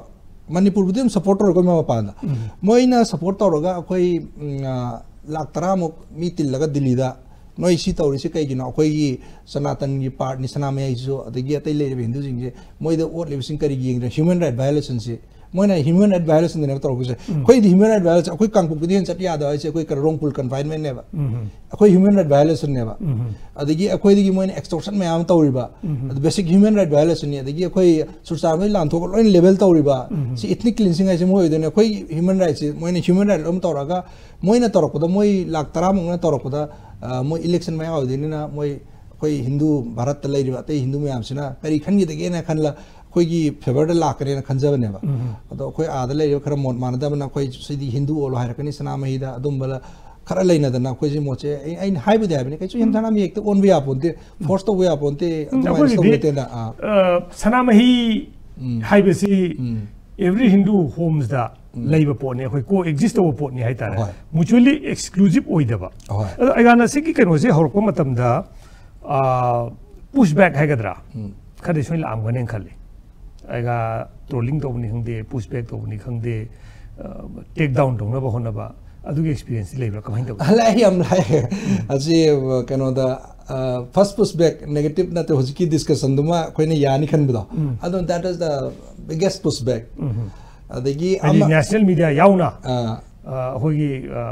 ꯃꯅꯤꯄꯨꯔꯕꯨꯗꯤ ꯑꯗꯨꯝ ꯁꯄꯣꯔꯠ ꯇꯧꯔꯒ ꯃꯃꯥ ꯃꯄꯥꯗ꯫ ꯎꯝ꯫ ꯃꯣꯏꯅ ꯁꯄꯣꯔꯠ ꯇꯧꯔꯒ ꯑꯩꯈꯣꯏ, ꯎꯝ, ꯑ, ꯂꯥꯛ ꯇꯔꯥꯃꯨꯛ ꯃꯤ ꯇꯤꯜꯂꯒ ꯗꯤꯜꯂꯤꯗ, "ꯅꯣꯏ ꯁꯤ ꯇꯧꯔꯤꯁꯤ ꯀꯩꯒꯤꯅꯣ? ꯑꯩꯈꯣꯏꯒꯤ ꯁꯅꯥꯇꯟꯒꯤ ꯄꯥꯔꯠꯅꯤ, ꯁꯅꯥꯃꯍꯤꯁꯨ, ꯑꯗꯒꯤ ꯑꯇꯩ ꯂꯩꯔꯤꯕ ꯍꯤꯟꯗꯨꯁꯤꯡꯁꯦ, ꯃꯣꯏꯗ ꯑꯣꯠꯂꯤꯕꯁꯤꯡ ꯀꯔꯤꯒꯤ ꯌꯦꯡꯗ꯭ꯔꯦ? ꯍ꯭ꯌꯨꯃꯦꯟ ꯔꯥꯏꯠ ꯚꯥꯏꯑꯣꯂꯦꯁꯟꯁꯤ"꯫ ꯃꯣꯏꯅ ꯍ꯭ꯌꯨꯃꯦꯟ ꯔꯥꯏꯠ ꯚꯥꯏꯑꯣꯂꯦꯁꯟꯗꯅꯦꯕ ꯇꯧꯔꯛꯄꯁꯦ꯫ ꯎꯝ꯫ ꯑꯩꯈꯣꯏꯗꯤ ꯍ꯭ꯌꯨꯃꯦꯟ ꯔꯥꯏꯠ ꯚꯥꯏꯑꯣꯂꯦꯁꯟ, ꯑꯩꯈꯣꯏ ꯀꯥꯡꯄꯣꯛꯄꯤꯗ ꯍꯦꯟꯅ ꯆꯠ ꯌꯥꯗꯕ ꯍꯥꯏꯁꯦ ꯑꯩꯈꯣꯏ ꯀꯔ-, ꯔꯣꯡꯐꯨꯜ ꯀꯟꯐꯥꯏꯟꯃꯦꯟꯅꯦꯕ꯫ ꯎꯝ꯫ ꯑꯩꯈꯣꯏ ꯍ꯭ꯌꯨꯃꯦꯟ ꯔꯥꯏꯠ ꯚꯥꯏꯑꯣꯂꯦꯁꯟꯅꯦꯕ꯫ ꯎꯝ꯫ ꯑꯗꯒꯤ ꯑꯩꯈꯣꯏꯗꯒꯤ ꯃꯣꯏꯅ ꯑꯦꯛꯁꯇꯣꯔꯁꯟ ꯃꯌꯥꯝ ꯑꯃ ꯇꯧꯔꯤꯕ꯫ ꯎꯝ꯫ ꯑꯗꯨ ꯕꯦꯁꯤꯛ ꯍ꯭ꯌꯨꯃꯦꯟ ꯔꯥꯏꯠ ꯚꯥꯏꯑꯣꯂꯦꯁꯟꯅꯤ꯫ ꯑꯗꯒꯤ ꯑꯩꯈꯣꯏ ꯆꯨꯔꯆꯥꯟꯄꯨꯔ ꯂꯥꯟꯊꯣꯛꯑꯒ ꯂꯣꯏꯅ ꯂꯦꯕꯦꯜ ꯇꯧꯔꯤꯕ꯫ ꯎꯝ꯫ ꯁꯤ ꯏꯊꯅꯤꯛ ꯀ꯭ꯂꯤꯟꯁꯤꯡ ꯍꯥꯏꯁꯦ ꯃꯣꯏ ꯑꯣꯏꯗꯣꯏꯅꯦ꯫ ꯑꯩꯈꯣꯏ ꯍ꯭ꯌꯨꯃꯦꯟ ꯔꯥꯏꯠꯁꯦ ꯃꯣꯏꯅ ꯍ꯭ꯌꯨꯃꯦꯟ ꯔꯥꯏꯠ ꯑꯃ ꯇꯧꯔꯒ, ꯃꯣꯏꯅ ꯇꯧꯔꯛꯄꯗ, ꯃꯣꯏ ꯂꯥꯛ ꯇꯔꯥꯃꯨꯛꯅ ꯇꯧꯔꯛꯄꯗ, ꯑ, ꯃꯣꯏ ꯏꯂꯦꯛꯁꯟ ꯃꯌꯥ ꯑꯣꯏꯗꯣꯏꯅꯤꯅ, ꯃꯣꯏ ꯑꯩꯈꯣꯏ ꯍꯤꯟꯗꯨ, ꯚꯥꯔꯠꯇ ꯂꯩꯔꯤꯕ ꯑꯇꯩ ꯍꯤꯟꯗꯨ ꯃꯌꯥꯝꯁꯤꯅ ꯀꯔꯤ ꯈꯟꯈꯤꯗꯒꯦꯅ ꯈꯜꯂ, ꯑꯩꯈꯣꯏꯒꯤ ꯐꯦꯚꯔꯗ ꯂꯥꯛꯀꯅꯦꯅ ꯈꯟꯖꯕꯅꯦꯕ꯫ ꯎꯝ꯫ ꯑꯗꯣ ꯑꯩꯈꯣꯏ ꯑꯥꯗ ꯂꯩꯔꯤꯕ ꯈꯔ ꯃꯣꯠ ꯃꯥꯟꯅꯗꯕꯅ ꯑꯩꯈꯣꯏ ꯁꯤꯗꯤ ꯍꯤꯟꯗꯨ ꯑꯣꯜꯂꯣ ꯍꯥꯏꯔꯛꯀꯅꯤ, ꯁꯅꯥꯃꯍꯤꯗ ꯑꯗꯨꯝꯕ ꯈꯔ ꯂꯩꯅꯗꯅ ꯑꯩꯈꯣꯏꯁꯤ ꯃꯣꯠꯁꯦ ꯑꯩ-, ꯑꯩꯅ ꯍꯥꯏꯕꯨꯗꯤ ꯍꯥꯏꯕꯅꯤ, ꯀꯩꯁꯨ ꯍꯦꯟꯊꯅ ꯃꯤ ꯍꯦꯛꯇ ꯑꯣꯟꯕ ꯌꯥꯄꯣꯟꯇꯦ, ꯐꯣꯔꯁ ꯇꯧꯕ ꯌꯥꯄꯣꯟꯇꯦ, ꯎꯝ, ꯑꯗꯨꯃꯥꯏꯅ ꯑꯩꯈꯣꯏꯒꯤꯗꯤ, ꯇꯧꯕ ꯅꯠꯇꯦꯅ꯫ ꯑꯥ꯫ ꯑ, ꯁꯅꯥꯃꯍꯤ ꯎꯝ꯫ ꯍꯥꯏꯕꯁꯤ ꯎꯝ꯫ ꯑꯦꯚ꯭ꯔꯤ ꯍꯤꯟꯗꯨ ꯍꯣꯝꯁꯇ ꯎꯝ꯫ ꯂꯩꯕ ꯄꯣꯠꯅꯤ, ꯑꯩꯈꯣꯏ ꯀꯣ ꯑꯦꯛꯖꯤꯁ ꯇꯧꯕ ꯄꯣꯠꯅꯤ ꯍꯥꯏꯇꯥꯔꯦ꯫ ꯍꯣꯏ꯫ ꯃ꯭ꯌꯨꯆꯨꯋꯦꯂꯤ ꯑꯦꯛꯁꯀ꯭ꯂꯨꯁꯤꯞ ꯑꯣꯏꯗꯕ꯫ ꯍꯣꯏ꯫ ꯑꯗꯣ ꯑꯩꯒꯥꯅ ꯁꯤꯒꯤ ꯀꯩꯅꯣꯁꯦ ꯍꯧꯔꯛꯄ ꯃꯇꯝꯗ, ꯑ, ꯄꯨꯁ ꯕꯦꯛ ꯍꯥꯏꯒꯗ꯭ꯔꯥ? ꯎꯝ꯫ ꯈꯔꯗꯤ ꯁꯣꯏꯅ ꯂꯥꯛꯑꯝꯒꯅꯦꯅ ꯈꯜꯂꯤ꯫ ꯑꯩꯒ ꯇ꯭ꯔꯣꯂꯤꯡ ꯇꯧꯕꯅꯤ ꯈꯪꯗꯦ, ꯄꯨꯁ ꯕꯦꯛ ꯇꯧꯕꯅꯤ ꯈꯪꯗꯦ, ꯇꯦꯛ ꯗꯥꯎꯟ ꯇꯧꯅꯕ ꯍꯣꯠꯅꯕ, ꯑꯗꯨꯒꯤ ꯑꯦꯛꯁꯄꯤꯔꯤꯌꯦꯟꯁꯇꯤ ꯂꯩꯕ꯭ꯔꯥ, ꯀꯃꯥꯏꯅ ꯇꯧꯏ? ꯂꯥꯛꯑꯦ, ꯌꯥꯝ ꯂꯥꯛꯑꯦ꯫ ꯑꯁꯤ ꯀꯩꯅꯣꯗ, ꯐꯥꯔꯁ ꯄꯨꯁ ꯕꯦꯛ ꯅꯦꯒꯦꯇꯤꯚ ꯅꯠꯇꯦ, ꯍꯧꯖꯤꯛꯀꯤ ꯗꯤꯁꯀꯁꯟꯗꯨꯃ ꯑꯩꯈꯣꯏꯅ ꯌꯥꯅꯤ ꯈꯟꯕꯗꯣ, ꯑꯗꯨ that is the biggest push back꯫ ꯑꯗꯒꯤ ꯍꯥꯏꯗꯤ ꯑꯃ ꯅꯦꯁꯅꯦꯜ ꯃꯤꯗꯤꯌꯥ ꯌꯥꯎꯅ ꯑꯥ, ꯑ, ꯑꯩꯈꯣꯏꯒꯤ ꯑ,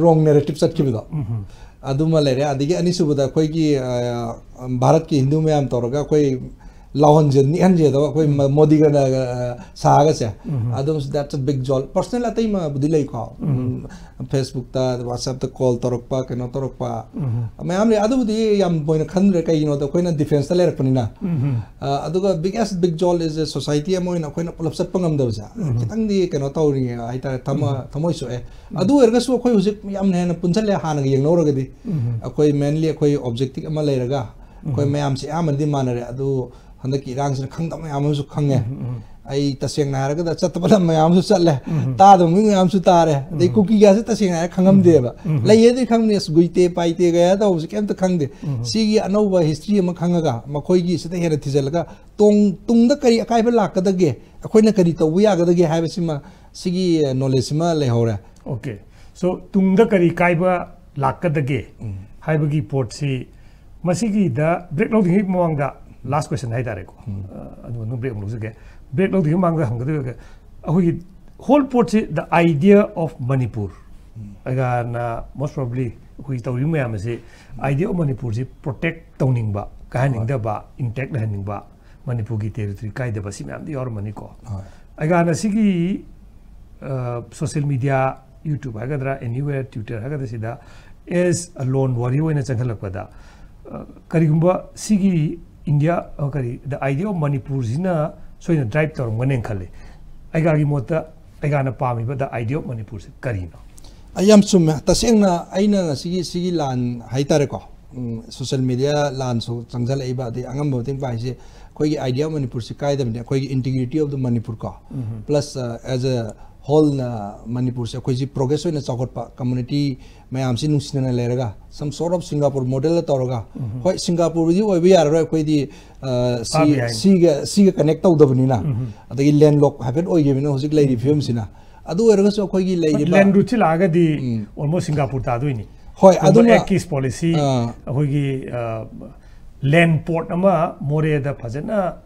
ꯔꯣꯡ ꯅꯦꯔꯦꯇꯤꯞ ꯆꯠꯈꯤꯕꯗꯣ, ꯑꯗꯨꯃ ꯂꯩꯔꯦ꯫ ꯑꯗꯒꯤ ꯑꯅꯤꯁꯨꯕꯗ ꯑꯩꯈꯣꯏꯒꯤ ꯑ, ꯚꯥꯔꯠꯀꯤ ꯍꯤꯟꯗꯨ ꯃꯌꯥꯝ ꯇꯧꯔꯒ ꯑꯩꯈꯣꯏ ꯂꯥꯎꯍꯟꯁꯦ, ꯅꯤꯛꯍꯟꯁꯦꯗꯕ ꯑꯩꯈꯣꯏ ꯃ- ꯃꯣꯗꯤꯒꯅ ꯑ, ꯁꯥꯒꯁꯦ꯫ ꯑꯗꯨꯝ that's a big jolt꯫ Personal ꯑꯇꯩꯃꯕꯨꯗꯤ ꯂꯩꯀꯣ꯫ ꯎꯝ, ꯐꯦꯁꯕꯨꯛꯇ, ꯋꯥꯆꯞꯇ ꯀꯣꯜ ꯇꯧꯔꯛꯄ, ꯀꯩꯅꯣ ꯇꯧꯔꯛꯄ ꯃꯌꯥꯝ ꯂꯩ꯫ ꯑꯗꯨꯕꯨꯗꯤ ꯌꯥꯝ ꯕꯣꯏꯅ ꯈꯟꯗ꯭ꯔꯦ, ꯀꯩꯒꯤꯅꯣꯗ ꯑꯩꯈꯣꯏꯅ ꯗꯤꯐꯦꯟꯁꯇ ꯂꯩꯔꯛꯄꯅꯤꯅ꯫ ꯑ, ꯑꯗꯨꯒ biggest big jolt is a society ꯑꯃ ꯑꯣꯏꯅ ꯑꯩꯈꯣꯏꯅ ꯄꯨꯂꯞ ꯆꯠꯄ ꯉꯝꯗꯕꯁꯦ ꯈꯤꯇꯪꯗꯤ ꯀꯩꯅꯣ ꯇꯧꯔꯤ ꯍꯥꯏꯇꯥꯔꯦ, ꯊꯃ- ꯊꯃꯣꯏ ꯁꯣꯛꯑꯦ꯫ ꯑꯗꯨ ꯑꯣꯏꯔꯒꯁꯨ ꯑꯩꯈꯣꯏ ꯍꯧꯖꯤꯛ ꯌꯥꯝꯅ ꯍꯦꯟꯅ ꯄꯨꯟꯁꯜꯂꯦ ꯍꯥꯟꯅꯒ ꯌꯦꯡꯅꯧꯔꯒꯗꯤ꯫ ꯑꯩꯈꯣꯏ ꯃꯦꯟꯂꯤ ꯑꯩꯈꯣꯏ ꯑꯣꯕꯖꯦꯛꯇꯤꯚ ꯑꯃ ꯂꯩꯔꯒ ꯑꯩꯈꯣꯏ ꯃꯌꯥꯝꯁꯦ ꯑꯌꯥꯝꯕꯅꯗꯤ ꯃꯥꯟꯅꯔꯦ꯫ ꯑꯗꯨ ꯍꯟꯗꯛꯀꯤ ꯏꯔꯥꯡꯁꯤꯅ ꯈꯪꯗꯕ ꯃꯌꯥꯝ ꯑꯃꯁꯨ ꯈꯪꯉꯦ꯫ ꯑꯩ ꯇꯁꯦꯡꯅ ꯍꯥꯏꯔꯒꯗ ꯆꯠꯇꯕ ꯂꯝ ꯃꯌꯥꯝ ꯑꯃꯁꯨ ꯆꯠꯂꯦ, ꯇꯥꯗꯕ ꯃꯤ ꯃꯌꯥꯝ ꯑꯃꯁꯨ ꯇꯥꯔꯦ꯫ ꯑꯗꯩ ꯀꯨꯀꯤꯒꯁꯦ ꯇꯁꯦꯡꯅ ꯍꯥꯏꯔ ꯈꯪꯉꯝꯗꯦꯕ꯫ ꯂꯩꯌꯦꯗꯤ ꯈꯪꯕꯅꯤ, ꯑꯁ ꯒꯨꯏꯇꯦ ꯄꯥꯏꯇꯦ ꯀꯌꯥ ꯇꯧꯕꯁꯦ ꯀꯩꯝꯇ ꯈꯪꯗꯦ꯫ ꯁꯤꯒꯤ ꯑꯅꯧꯕ ꯍꯤꯁꯇ꯭ꯔꯤ ꯑꯃ ꯈꯪꯉꯒ ꯃꯈꯣꯏꯒꯤ ꯁꯤꯗ ꯍꯦꯟꯅ ꯊꯤꯖꯤꯜꯂꯒ ꯇꯣꯡ- ꯇꯨꯡꯗ ꯀꯔꯤ ꯑꯀꯥꯏꯕ ꯂꯥꯛꯀꯗꯒꯦ, ꯑꯩꯈꯣꯏꯅ ꯀꯔꯤ ꯇꯧꯕ ꯌꯥꯒꯗꯒꯦ ꯍꯥꯏꯕꯁꯤꯃ, ꯁꯤꯒꯤ ꯅꯣꯂꯦꯖꯁꯤꯃ ꯂꯩꯍꯧꯔꯦ꯫ ꯑꯣꯀꯦ꯫ ꯁꯣ ꯇꯨꯡꯗ ꯀꯔꯤ ꯀꯥꯏꯕ ꯂꯥꯛꯀꯗꯒꯦ ꯍꯥꯏꯕꯒꯤ ꯄꯣꯠꯁꯤ, ꯃꯁꯤꯒꯤꯗ ꯕ꯭ꯔꯦꯛ ꯂꯧꯗ꯭ꯔꯤꯉꯩ ꯃꯃꯥꯡꯗ ꯂꯥꯁ ꯀ꯭ꯋꯦꯁꯟ ꯍꯥꯏꯇꯥꯔꯦꯀꯣ꯫ ꯑ, ꯑꯗꯨ ꯃꯇꯨꯡ ꯕ꯭ꯔꯦꯛ ꯑꯃꯨꯛ ꯂꯧꯖꯒꯦ꯫ ꯕ꯭ꯔꯦꯛ ꯂꯧꯗ꯭ꯔꯤꯉꯩ ꯃꯃꯥꯡꯗ ꯍꯪꯒꯗꯣꯏꯕ, ꯑꯩꯈꯣꯏꯒꯤ ꯍꯣꯜ ꯄꯣꯠꯁꯤ, the idea of Manipur, ꯑꯩꯒꯥꯅ most probably ꯑꯩꯈꯣꯏ ꯇꯧꯔꯤꯕ ꯃꯌꯥꯝ ꯑꯁꯤ, idea of ꯃꯅꯤꯄꯨꯔꯁꯤ ꯄ꯭ꯔꯣꯇꯦꯛ ꯇꯧꯅꯤꯡꯕ, ꯀꯥꯏꯍꯟꯅꯤꯡꯗꯕ, ꯏꯟꯇꯦꯛ ꯂꯩꯍꯟꯅꯤꯡꯕ, ꯃꯅꯤꯄꯨꯔꯒꯤ ꯇꯦꯔꯤꯇꯣꯔꯤ ꯀꯥꯏꯗꯕ, ꯁꯤ ꯃꯌꯥꯝꯗꯤ ꯌꯥꯎꯔꯝꯃꯅꯤꯀꯣ꯫ ꯍꯣꯏ꯫ ꯑꯩꯒꯥꯅ ꯁꯤꯒꯤ ꯁꯣꯁꯤꯌꯦꯜ ꯃꯤꯗꯤꯌꯥ, ꯌꯨꯇ꯭ꯌꯨꯕ ꯍꯥꯏꯒꯗ꯭ꯔꯥ, ꯑꯦꯅꯤꯋꯦꯔ, ꯇ꯭ꯋꯤꯇꯔ ꯍꯥꯏꯒꯗ꯭ꯔꯥ, ꯁꯤꯗ ꯑꯦꯁ ꯂꯣꯟ ꯋꯥꯔꯤ ꯑꯣꯏꯅ ꯆꯪꯍꯜꯂꯛꯄꯗ, ꯑ, ꯀꯔꯤꯒꯨꯝꯕ ꯁꯤꯒꯤ ꯏꯟꯗꯤꯌꯥ, ꯑ, ꯀꯔꯤ, the idea of ꯃꯅꯤꯄꯨꯔꯁꯤꯅ ꯁꯣꯏꯅ ꯗ꯭ꯔꯥꯏꯚ ꯇꯧꯔꯝꯒꯅꯦꯅ ꯈꯜꯂꯤ꯫ ꯑꯩꯒꯥꯒꯤ ꯃꯣꯠꯇ ꯑꯩꯒꯥꯅ ꯄꯥꯝꯃꯤꯕ the idea of ꯃꯅꯤꯄꯨꯔꯁꯦ ꯀꯔꯤꯅꯣ? ꯑꯩ ꯌꯥꯝ ꯆꯨꯝꯃꯦ꯫ ꯇꯁꯦꯡꯅ ꯑꯩꯅ ꯉꯁꯤꯒꯤ ꯁꯤꯒꯤ ꯂꯥꯟ ꯍꯥꯏꯇꯥꯔꯦꯀꯣ, ꯁꯣꯁꯤꯌꯦꯜ ꯃꯤꯗꯤꯌꯥ ꯂꯥꯟꯁꯨ ꯆꯪꯁꯤꯜꯂꯛꯏꯕ, ꯑꯗꯩ ꯑꯉꯝꯕ ꯃꯇꯦꯡ ꯄꯥꯡꯉꯤꯁꯦ ꯑꯩꯈꯣꯏꯒꯤ idea of ꯃꯅꯤꯄꯨꯔꯁꯤ ꯀꯥꯏꯗꯕꯅꯤ, ꯑꯩꯈꯣꯏꯒꯤ integrity of the ꯃꯅꯤꯄꯨꯔ ꯀꯣ, plus as a ꯍꯣꯜꯅ ꯃꯅꯤꯄꯨꯔꯁꯦ ꯑꯩꯈꯣꯏꯁꯤ ꯄ꯭ꯔꯣꯒ꯭ꯔꯦꯁ ꯑꯣꯏꯅ ꯆꯥꯎꯈꯠꯄ, ꯀꯝꯃ꯭ꯌꯨꯅꯤꯇꯤ ꯃꯌꯥꯝꯁꯤ ꯅꯨꯡꯁꯤꯅꯅ ꯂꯩꯔꯒ, some sort of Singapore model ꯇꯧꯔꯒ, ꯍꯣꯏ, ꯁꯤꯡꯒꯥꯄꯨꯔꯗꯤ ꯑꯣꯏꯕ ꯌꯥꯔꯔꯣꯏ, ꯑꯩꯈꯣꯏꯗꯤ, ꯑ, ꯁꯤ, ꯐꯥꯕ ꯌꯥꯏ꯫ ꯁꯤꯒ, ꯁꯤꯒ ꯀꯅꯦꯛ ꯇꯧꯗꯕꯅꯤꯅ, ꯑꯗꯒꯤ ꯂꯦꯟꯂꯣꯛ ꯍꯥꯏꯐꯦꯠ ꯑꯣꯏꯈꯤꯕꯅꯤꯅ ꯍꯧꯖꯤꯛ ꯂꯩꯔꯤ ꯐꯤꯕꯝꯁꯤꯅ, ꯑꯗꯨ ꯑꯣꯏꯔꯒꯁꯨ ꯑꯩꯈꯣꯏꯒꯤ ꯂꯩꯔꯤꯕ ꯂꯦꯟ ꯔꯨꯠꯁꯤ ꯂꯥꯛꯑꯒꯗꯤ ꯎꯝ꯫ Almost Singapore ꯇꯥꯗꯣꯏꯅꯤ꯫ ꯍꯣꯏ, ꯑꯗꯨꯝꯕ ꯑꯗꯨꯃ ꯑꯦꯛꯀꯤꯁ ꯄꯣꯂꯤꯁꯤ ꯑꯥ꯫ ꯑꯩꯈꯣꯏꯒꯤ, ꯑ, ꯂꯦꯟ ꯄꯣꯔꯠ ꯑꯃ ꯃꯣꯔꯦꯗ ꯐꯖꯅ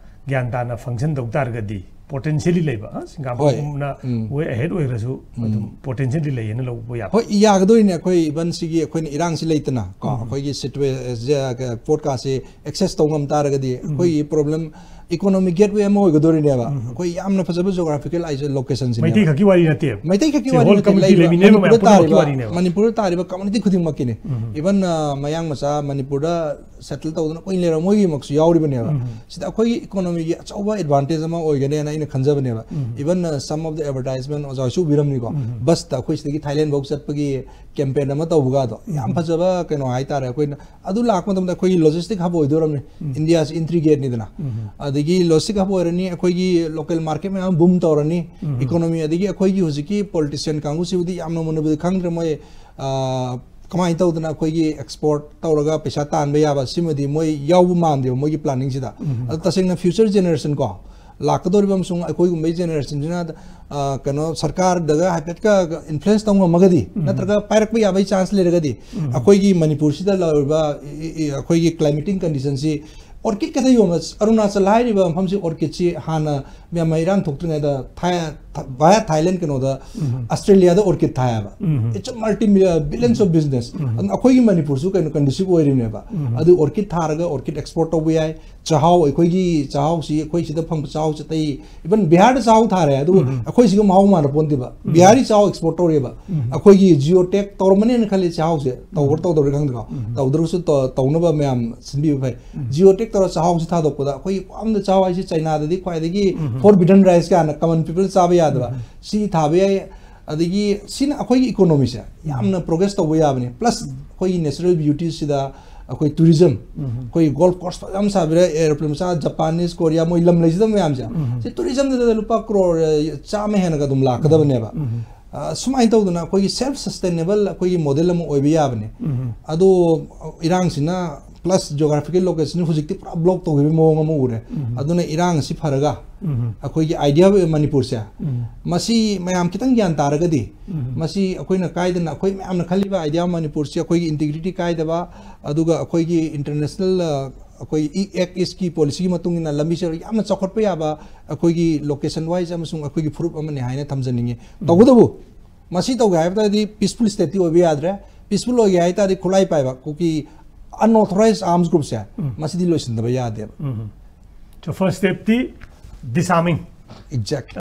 ꯒ꯭ꯌꯥꯟ ꯇꯥꯅ ꯐꯪꯁꯟ ꯇꯧ ꯇꯥꯔꯒꯗꯤ, ꯄꯣꯇꯦꯟꯁꯤꯌꯦꯜꯂꯤ ꯂꯩꯕ, ꯑ, ꯁꯤꯡꯒꯥꯄꯨꯔꯒꯨꯝꯅ ꯍꯣꯏ꯫ ꯎꯝ꯫ ꯋꯦ ꯑꯍꯦꯗ ꯑꯣꯏꯔꯁꯨ ꯎꯝ꯫ ꯑꯗꯨꯝ ꯄꯣꯇꯦꯟꯁꯤꯌꯦꯜꯂꯤ ꯂꯩꯌꯦꯅ ꯂꯧꯕ ꯌꯥꯕ꯫ ꯍꯣꯏ, ꯌꯥꯒꯗꯣꯏꯅꯦ꯫ ꯑꯩꯈꯣꯏ ꯏꯚꯟ ꯁꯤꯒꯤ ꯑꯩꯈꯣꯏꯅ ꯏꯔꯥꯡꯁꯤ ꯂꯩꯇꯅ ꯀꯣ, ꯎꯝ꯫ ꯑꯩꯈꯣꯏꯒꯤ ꯁꯤꯆꯨꯋꯦ-, ꯖ-, ꯄꯣꯠꯀꯥꯁꯦ ꯑꯦꯛꯁꯦꯁ ꯇꯧ ꯉꯝ ꯇꯥꯔꯒꯗꯤ, ꯎꯝ꯫ ꯑꯩꯈꯣꯏꯒꯤ ꯄ꯭ꯔꯣꯕ꯭ꯂꯦꯝ ꯏꯀꯣꯅꯣꯃꯤꯛ ꯒꯦꯠꯋꯦ ꯑꯃ ꯑꯣꯏꯒꯗꯣꯔꯤꯅꯦꯕ꯫ ꯎꯝ꯫ ꯑꯩꯈꯣꯏ ꯌꯥꯝꯅ ꯐꯖꯕ ꯖꯣꯒ꯭ꯔꯥꯐꯤꯀꯦꯜ ꯂꯣꯀꯦꯁꯟꯁꯤꯅꯦꯕ꯫ ꯃꯩꯇꯩ ꯈꯛꯀꯤ ꯋꯥꯔꯤ ꯅꯠꯇꯦꯕ꯫ ꯃꯩꯇꯩ ꯈꯛꯀꯤ ꯁꯤ ꯋꯥꯔꯤ ꯍꯣꯜ ꯅꯠꯇꯦ꯫ ꯀꯝꯃ꯭ꯌꯨꯅꯤꯇꯤ ꯂꯩꯃꯤꯟꯅꯔꯤꯕ ꯃꯅꯤꯄꯨꯔꯗ ꯃꯌꯥꯝ ꯄꯨꯝꯅꯃꯛꯀꯤ ꯇꯥꯔꯤꯕ, ꯋꯥꯔꯤꯅꯦꯕ꯫ ꯃꯅꯤꯄꯨꯔꯗ ꯇꯥꯔꯤꯕ ꯀꯝꯃ꯭ꯌꯨꯅꯤꯇꯤ ꯈꯨꯗꯤꯡꯃꯛꯀꯤꯅꯦ꯫ ꯎꯝ꯫ ꯏꯚꯟ, ꯑ, ꯃꯌꯥꯡ ꯃꯆꯥ ꯃꯅꯤꯄꯨꯔꯗ ꯁꯦꯇꯜ ꯇꯧꯗꯅ ꯀꯨꯏꯅ ꯂꯩꯔꯕ ꯃꯣꯏꯒꯤꯃꯛꯁꯨ ꯌꯥꯎꯔꯤꯕꯅꯦꯕ꯫ ꯎꯝ꯫ ꯁꯤꯗ ꯑꯩꯈꯣꯏꯒꯤ ꯏꯀꯣꯅꯣꯃꯤꯒꯤ ꯑꯆꯧꯕ ꯑꯦꯗꯚꯥꯟꯇꯦꯖ ꯑꯃ ꯑꯣꯏꯒꯅꯦꯅ ꯑꯩꯅ ꯈꯟꯖꯕꯅꯦꯕ꯫ ꯎꯝ꯫ ꯏꯚꯟ, ꯑ, some of the advertisement ꯑꯣꯖꯥ ꯍꯣꯏꯁꯨ ꯎꯕꯤꯔꯝꯅꯤꯀꯣ꯫ ꯎꯝ꯫ ꯕꯁꯇ ꯑꯩꯈꯣꯏ ꯁꯤꯗꯒꯤ ꯊꯥꯏꯂꯦꯟ ꯐꯥꯎ ꯆꯠꯄꯒꯤ ꯀꯦꯝꯄꯦꯟ ꯑꯃ ꯇꯧꯕꯒꯗꯣ ꯌꯥꯝ ꯎꯝ꯫ ꯐꯖꯕ ꯀꯩꯅꯣ ꯍꯥꯏꯇꯥꯔꯦ꯫ ꯑꯩꯈꯣꯏꯅ ꯑꯗꯨ ꯂꯥꯛꯄ ꯃꯇꯝꯗ ꯑꯩꯈꯣꯏꯒꯤ ꯂꯣꯖꯤꯁꯇꯤꯛ ꯍꯕ ꯑꯣꯏꯗꯣꯔꯝꯅꯤ꯫ ꯎꯝ꯫ ꯏꯟꯗꯤꯌꯥꯁꯤ ꯏꯟꯇ꯭ꯔꯤ ꯒꯦꯠꯅꯤꯗꯅ꯫ ꯎꯝ꯫ ꯑꯗꯒꯤ ꯂꯣꯖꯤꯁꯇꯤꯛ ꯍꯕ ꯑꯣꯏꯔꯅꯤ, ꯑꯩꯈꯣꯏꯒꯤ ꯂꯣꯀꯦꯜ ꯃꯥꯔꯀꯦꯠ ꯃꯌꯥꯝ ꯕꯨꯝ ꯇꯧꯔꯅꯤ꯫ ꯎꯝ꯫ ꯏꯀꯣꯅꯣꯃꯤ, ꯑꯗꯒꯤ ꯑꯩꯈꯣꯏꯒꯤ ꯍꯧꯖꯤꯛꯀꯤ ꯄꯣꯂꯤꯇꯤꯁꯤꯌꯟ ꯀꯥꯡꯕꯨꯁꯤꯕꯨꯗꯤ ꯌꯥꯝꯅ ꯃꯨꯟꯅꯕꯨꯗꯤ ꯈꯪꯗ꯭ꯔꯦ ꯃꯣꯏ, ꯑ, ꯀꯃꯥꯏꯅ ꯇꯧꯗꯅ ꯑꯩꯈꯣꯏꯒꯤ ꯑꯦꯛꯁꯄꯣꯔꯠ ꯇꯧꯔꯒ ꯄꯩꯁꯥ ꯇꯥꯟꯕ ꯌꯥꯕ, ꯁꯤꯃꯗꯤ ꯃꯣꯏ ꯌꯥꯎꯕ ꯃꯥꯟꯗꯦꯕ ꯃꯣꯏꯒꯤ ꯄ꯭ꯂꯥꯅꯤꯡꯁꯤꯗ꯫ ꯎꯝ꯫ ꯑꯗꯨ ꯇꯁꯦꯡꯅ ꯐ꯭ꯌꯨꯆꯔ ꯖꯦꯅꯦꯔꯦꯁꯟ ꯀꯣ, ꯂꯥꯛꯀꯗꯧꯔꯤꯕ ꯑꯃꯁꯨꯡ ꯑꯩꯈꯣꯏꯒꯨꯝꯕꯒꯤ ꯖꯦꯅꯦꯔꯦꯁꯟꯁꯤꯅ, ꯑ, ꯀꯩꯅꯣ, ꯁꯔꯀꯥꯔꯗꯒ ꯍꯥꯏꯐꯦꯠꯀ ꯏꯟꯐ꯭ꯂꯨꯌꯦꯟꯁ ꯇꯧ ꯉꯝꯃꯒꯗꯤ, ꯎꯝ꯫ ꯅꯠꯇ꯭ꯔꯒ ꯄꯥꯏꯔꯛꯄ ꯌꯥꯕꯒꯤ ꯆꯥꯟꯁ ꯂꯩꯔꯒꯗꯤ, ꯎꯝ꯫ ꯑꯩꯈꯣꯏꯒꯤ ꯃꯅꯤꯄꯨꯔꯁꯤꯗ ꯂꯩꯔꯤꯕ ꯏ-, ꯏ-, ꯑꯩꯈꯣꯏꯒꯤ ꯀ꯭ꯂꯥꯏꯃꯦꯇꯤꯡ ꯀꯟꯗꯤꯁꯟꯁꯤ ꯑꯣꯔꯀꯤꯗ ꯈꯛꯇ ꯌꯣꯟꯕ, ꯑꯔꯨꯅꯥꯆꯜ ꯍꯥꯏꯔꯤꯕ ꯃꯐꯝꯁꯤ ꯑꯣꯔꯀꯤꯗꯁꯤ ꯍꯥꯟꯅ ꯃꯌꯥꯝ ꯏꯔꯥꯡ ꯊꯣꯛꯇ꯭ꯔꯤꯉꯩꯗ ꯊꯥꯏ-, ꯊ-, via Thailand ꯀꯩꯅꯣꯗ ꯎꯝ꯫ ꯑꯁꯇ꯭ꯔꯦꯂꯤꯌꯥꯗ ꯑꯣꯔꯀꯤꯗ ꯊꯥꯏꯌꯦꯕ꯫ ꯎꯝ꯫ It's a multi billions of business꯫ ꯎꯝ꯫ ꯑꯗꯨꯅ ꯑꯩꯈꯣꯏꯒꯤ ꯃꯅꯤꯄꯨꯔꯁꯨ ꯀꯩꯅꯣ ꯀꯟꯗꯨꯁꯤꯞ ꯑꯣꯏꯔꯤꯕꯅꯦꯕ꯫ ꯎꯝ꯫ ꯑꯗꯨ ꯑꯣꯔꯀꯤꯗ ꯊꯥꯔꯒ ꯑꯣꯔꯀꯤꯗ ꯑꯦꯛꯁꯄꯣꯔꯠ ꯇꯧꯕ ꯌꯥꯏ꯫ ꯆꯥꯛꯍꯥꯎ, ꯑꯩꯈꯣꯏꯒꯤ ꯆꯥꯛꯍꯥꯎꯁꯤ ꯑꯩꯈꯣꯏ ꯁꯤꯗ ꯐꯪꯕ ꯆꯥꯛꯍꯥꯎꯁꯤ ꯑꯇꯩ, ꯏꯚꯟ ꯕꯤꯍꯥꯔꯗ ꯆꯥꯛꯍꯥꯎ ꯊꯥꯔꯦ, ꯑꯗꯨꯕꯨ ꯎꯝ꯫ ꯑꯩꯈꯣꯏ ꯁꯤꯒ ꯃꯍꯥꯎ ꯃꯥꯟꯅ ꯄꯣꯟꯗꯦꯕ꯫ ꯎꯝ꯫ ꯕꯤꯍꯥꯔꯤ ꯆꯥꯛꯍꯥꯎ ꯑꯦꯛꯁꯄꯣꯔꯠ ꯇꯧꯔꯤꯕ꯫ ꯎꯝ꯫ ꯑꯩꯈꯣꯏꯒꯤ ꯖꯤꯑꯣ ꯇꯦꯛ ꯇꯧꯔꯝꯃꯅꯤꯅ ꯈꯜꯂꯤ ꯆꯥꯛꯍꯥꯎꯁꯦ꯫ ꯇꯧꯕ꯭ꯔꯥ ꯎꯝ꯫ ꯇꯧꯗꯕ꯭ꯔꯥ ꯈꯪꯗꯦꯀꯣ꯫ ꯎꯝ꯫ ꯇꯧꯗ꯭ꯔꯒꯁꯨ ꯇꯧ-, ꯇꯧꯅꯕ ꯃꯌꯥꯝ ꯁꯤꯟꯕꯤꯕ ꯐꯩ꯫ ꯎꯝ꯫ ꯖꯤꯑꯣ ꯇꯦꯛ ꯇꯧꯔ ꯆꯥꯛꯍꯥꯎꯁꯤ ꯊꯥꯗꯣꯛꯄꯗ ꯑꯩꯈꯣꯏꯒꯤ ꯌꯥꯝꯅ ꯆꯥꯛꯍꯥꯎ ꯍꯥꯏꯁꯤ ꯆꯥꯏꯅꯥꯗꯗꯤ ꯈ꯭ꯋꯥꯏꯗꯒꯤ ꯎꯝ꯫ Forbidden rice ꯀꯥꯏꯅ ꯀꯃꯟ ꯄꯤꯄꯜ ꯆꯥꯕ ꯌꯥꯗꯕ꯫ ꯎꯝ꯫ ꯁꯤ ꯊꯥꯕ ꯌꯥꯏ꯫ ꯑꯗꯒꯤ ꯁꯤꯅ ꯑꯩꯈꯣꯏꯒꯤ ꯏꯀꯣꯅꯣꯃꯤꯁꯦ ꯌꯥꯝꯅ ꯄ꯭ꯔꯣꯒ꯭ꯔꯦꯁ ꯇꯧꯕ ꯌꯥꯕꯅꯤ꯫ ꯄ꯭ꯂꯁ ꯑꯩꯈꯣꯏꯒꯤ ꯅꯦꯆꯔꯦꯜ ꯕ꯭ꯌꯨꯇꯤꯁꯤꯗ ꯑꯩꯈꯣꯏ ꯇꯨꯔꯤꯖꯝ, ꯑꯩꯈꯣꯏ ꯒꯣꯜꯐ ꯀꯣꯔꯁ ꯐꯖꯅ ꯁꯥꯕꯤꯔꯦ, ꯑꯦꯔꯣꯄ꯭ꯂꯦꯟ ꯃꯆꯥ, ꯖꯄꯥꯅꯤꯁ, ꯀꯣꯔꯤꯌꯥ, ꯃꯣꯏ ꯂꯝ ꯂꯩꯁꯤꯗ ꯃꯌꯥꯝꯁꯦ, ꯁꯤ ꯇꯨꯔꯤꯖꯝꯗꯨꯗ ꯂꯨꯄꯥ ꯀ꯭ꯔꯣꯔ ꯆꯥꯝꯃ ꯍꯦꯟꯅꯒ ꯑꯗꯨꯝ ꯂꯥꯛꯀꯗꯕꯅꯦꯕ꯫ ꯑ, ꯁꯨꯃꯥꯏꯅ ꯇꯧꯗꯅ ꯑꯩꯈꯣꯏꯒꯤ ꯁꯦꯜꯐ ꯁꯁꯇꯦꯅꯦꯕꯜ ꯑꯩꯈꯣꯏꯒꯤ ꯃꯣꯗꯦꯜ ꯑꯃ ꯑꯣꯏꯕ ꯌꯥꯕꯅꯦ꯫ ꯑꯗꯣ ꯏꯔꯥꯡꯁꯤꯅ, ꯄ꯭ꯂꯁ ꯖꯤꯑꯣꯒ꯭ꯔꯥꯐꯤꯀꯦꯜ ꯂꯣꯀꯦꯁꯟ ꯍꯧꯖꯤꯛꯇꯤ ꯄꯨꯔꯥ ꯕ꯭ꯂꯣꯛ ꯇꯧꯈꯤꯕꯒꯤ ꯃꯑꯣꯡ ꯑꯃ ꯎꯔꯦ꯫ ꯑꯗꯨꯅ ꯏꯔꯥꯡ ꯑꯁꯤ ꯐꯔꯒ ꯑꯩꯈꯣꯏꯒꯤ ꯑꯥꯏꯗꯤꯌꯥ ꯃꯅꯤꯄꯨꯔꯁꯦ, ꯃꯁꯤ ꯃꯌꯥꯝ ꯈꯤꯇꯪ ꯒ꯭ꯌꯥꯟ ꯇꯥꯔꯒꯗꯤ, ꯃꯁꯤ ꯑꯩꯈꯣꯏꯅ ꯀꯥꯏꯗꯅ, ꯑꯩꯈꯣꯏ ꯃꯌꯥꯝꯅ ꯈꯜꯂꯤꯕ ꯑꯥꯏꯗꯤꯌꯥ ꯃꯅꯤꯄꯨꯔꯁꯤ ꯑꯩꯈꯣꯏꯒꯤ ꯏꯟꯇꯤꯒ꯭ꯔꯤꯇꯤ ꯀꯥꯏꯗꯕ, ꯑꯗꯨꯒ ꯑꯩꯈꯣꯏꯒꯤ ꯏꯟꯇꯔꯅꯦꯁꯅꯦꯜ, ꯑ, ꯑꯩꯈꯣꯏ ꯏ-, ꯑꯦꯛ ꯏꯁꯀꯤ ꯄꯣꯂꯤꯁꯤꯒꯤ ꯃꯇꯨꯡ ꯏꯟꯅ ꯂꯝꯕꯤꯁꯦ ꯌꯥꯝꯅ ꯆꯥꯎꯈꯠꯄ ꯌꯥꯕ ꯑꯩꯈꯣꯏꯒꯤ ꯂꯣꯀꯦꯁꯟ ꯋꯥꯏꯁ ꯑꯃꯁꯨꯡ ꯑꯩꯈꯣꯏꯒꯤ ꯐꯨꯔꯨꯞ ꯑꯃꯅꯤ ꯍꯥꯏꯅ ꯊꯝꯖꯅꯤꯡꯉꯤ꯫ ꯇꯧꯕꯇꯕꯨ ꯃꯁꯤ ꯇꯧꯒꯦ ꯍꯥꯏꯕ ꯇꯥꯔꯗꯤ ꯄꯤꯁꯐꯨꯜ ꯁ꯭ꯇꯦꯠꯇꯤ ꯑꯣꯏꯕ ꯌꯥꯗ꯭ꯔꯦ꯫ ꯄꯤꯁꯐꯨꯜ ꯑꯣꯏꯒꯦ ꯍꯥꯏ ꯇꯥꯔꯗꯤ ꯈꯨꯠꯂꯥꯏ ꯄꯥꯏꯕ ꯀꯨꯀꯤ ꯑꯟꯑꯣꯊꯣꯔꯥꯏꯖ ꯑꯥꯔꯝꯁ ꯒ꯭ꯔꯨꯞꯁꯦ ꯃꯁꯤꯗꯤ ꯂꯣꯏꯁꯤꯟꯗꯕ ꯌꯥꯗꯦꯕ꯫ So first step T disarming. Exactly.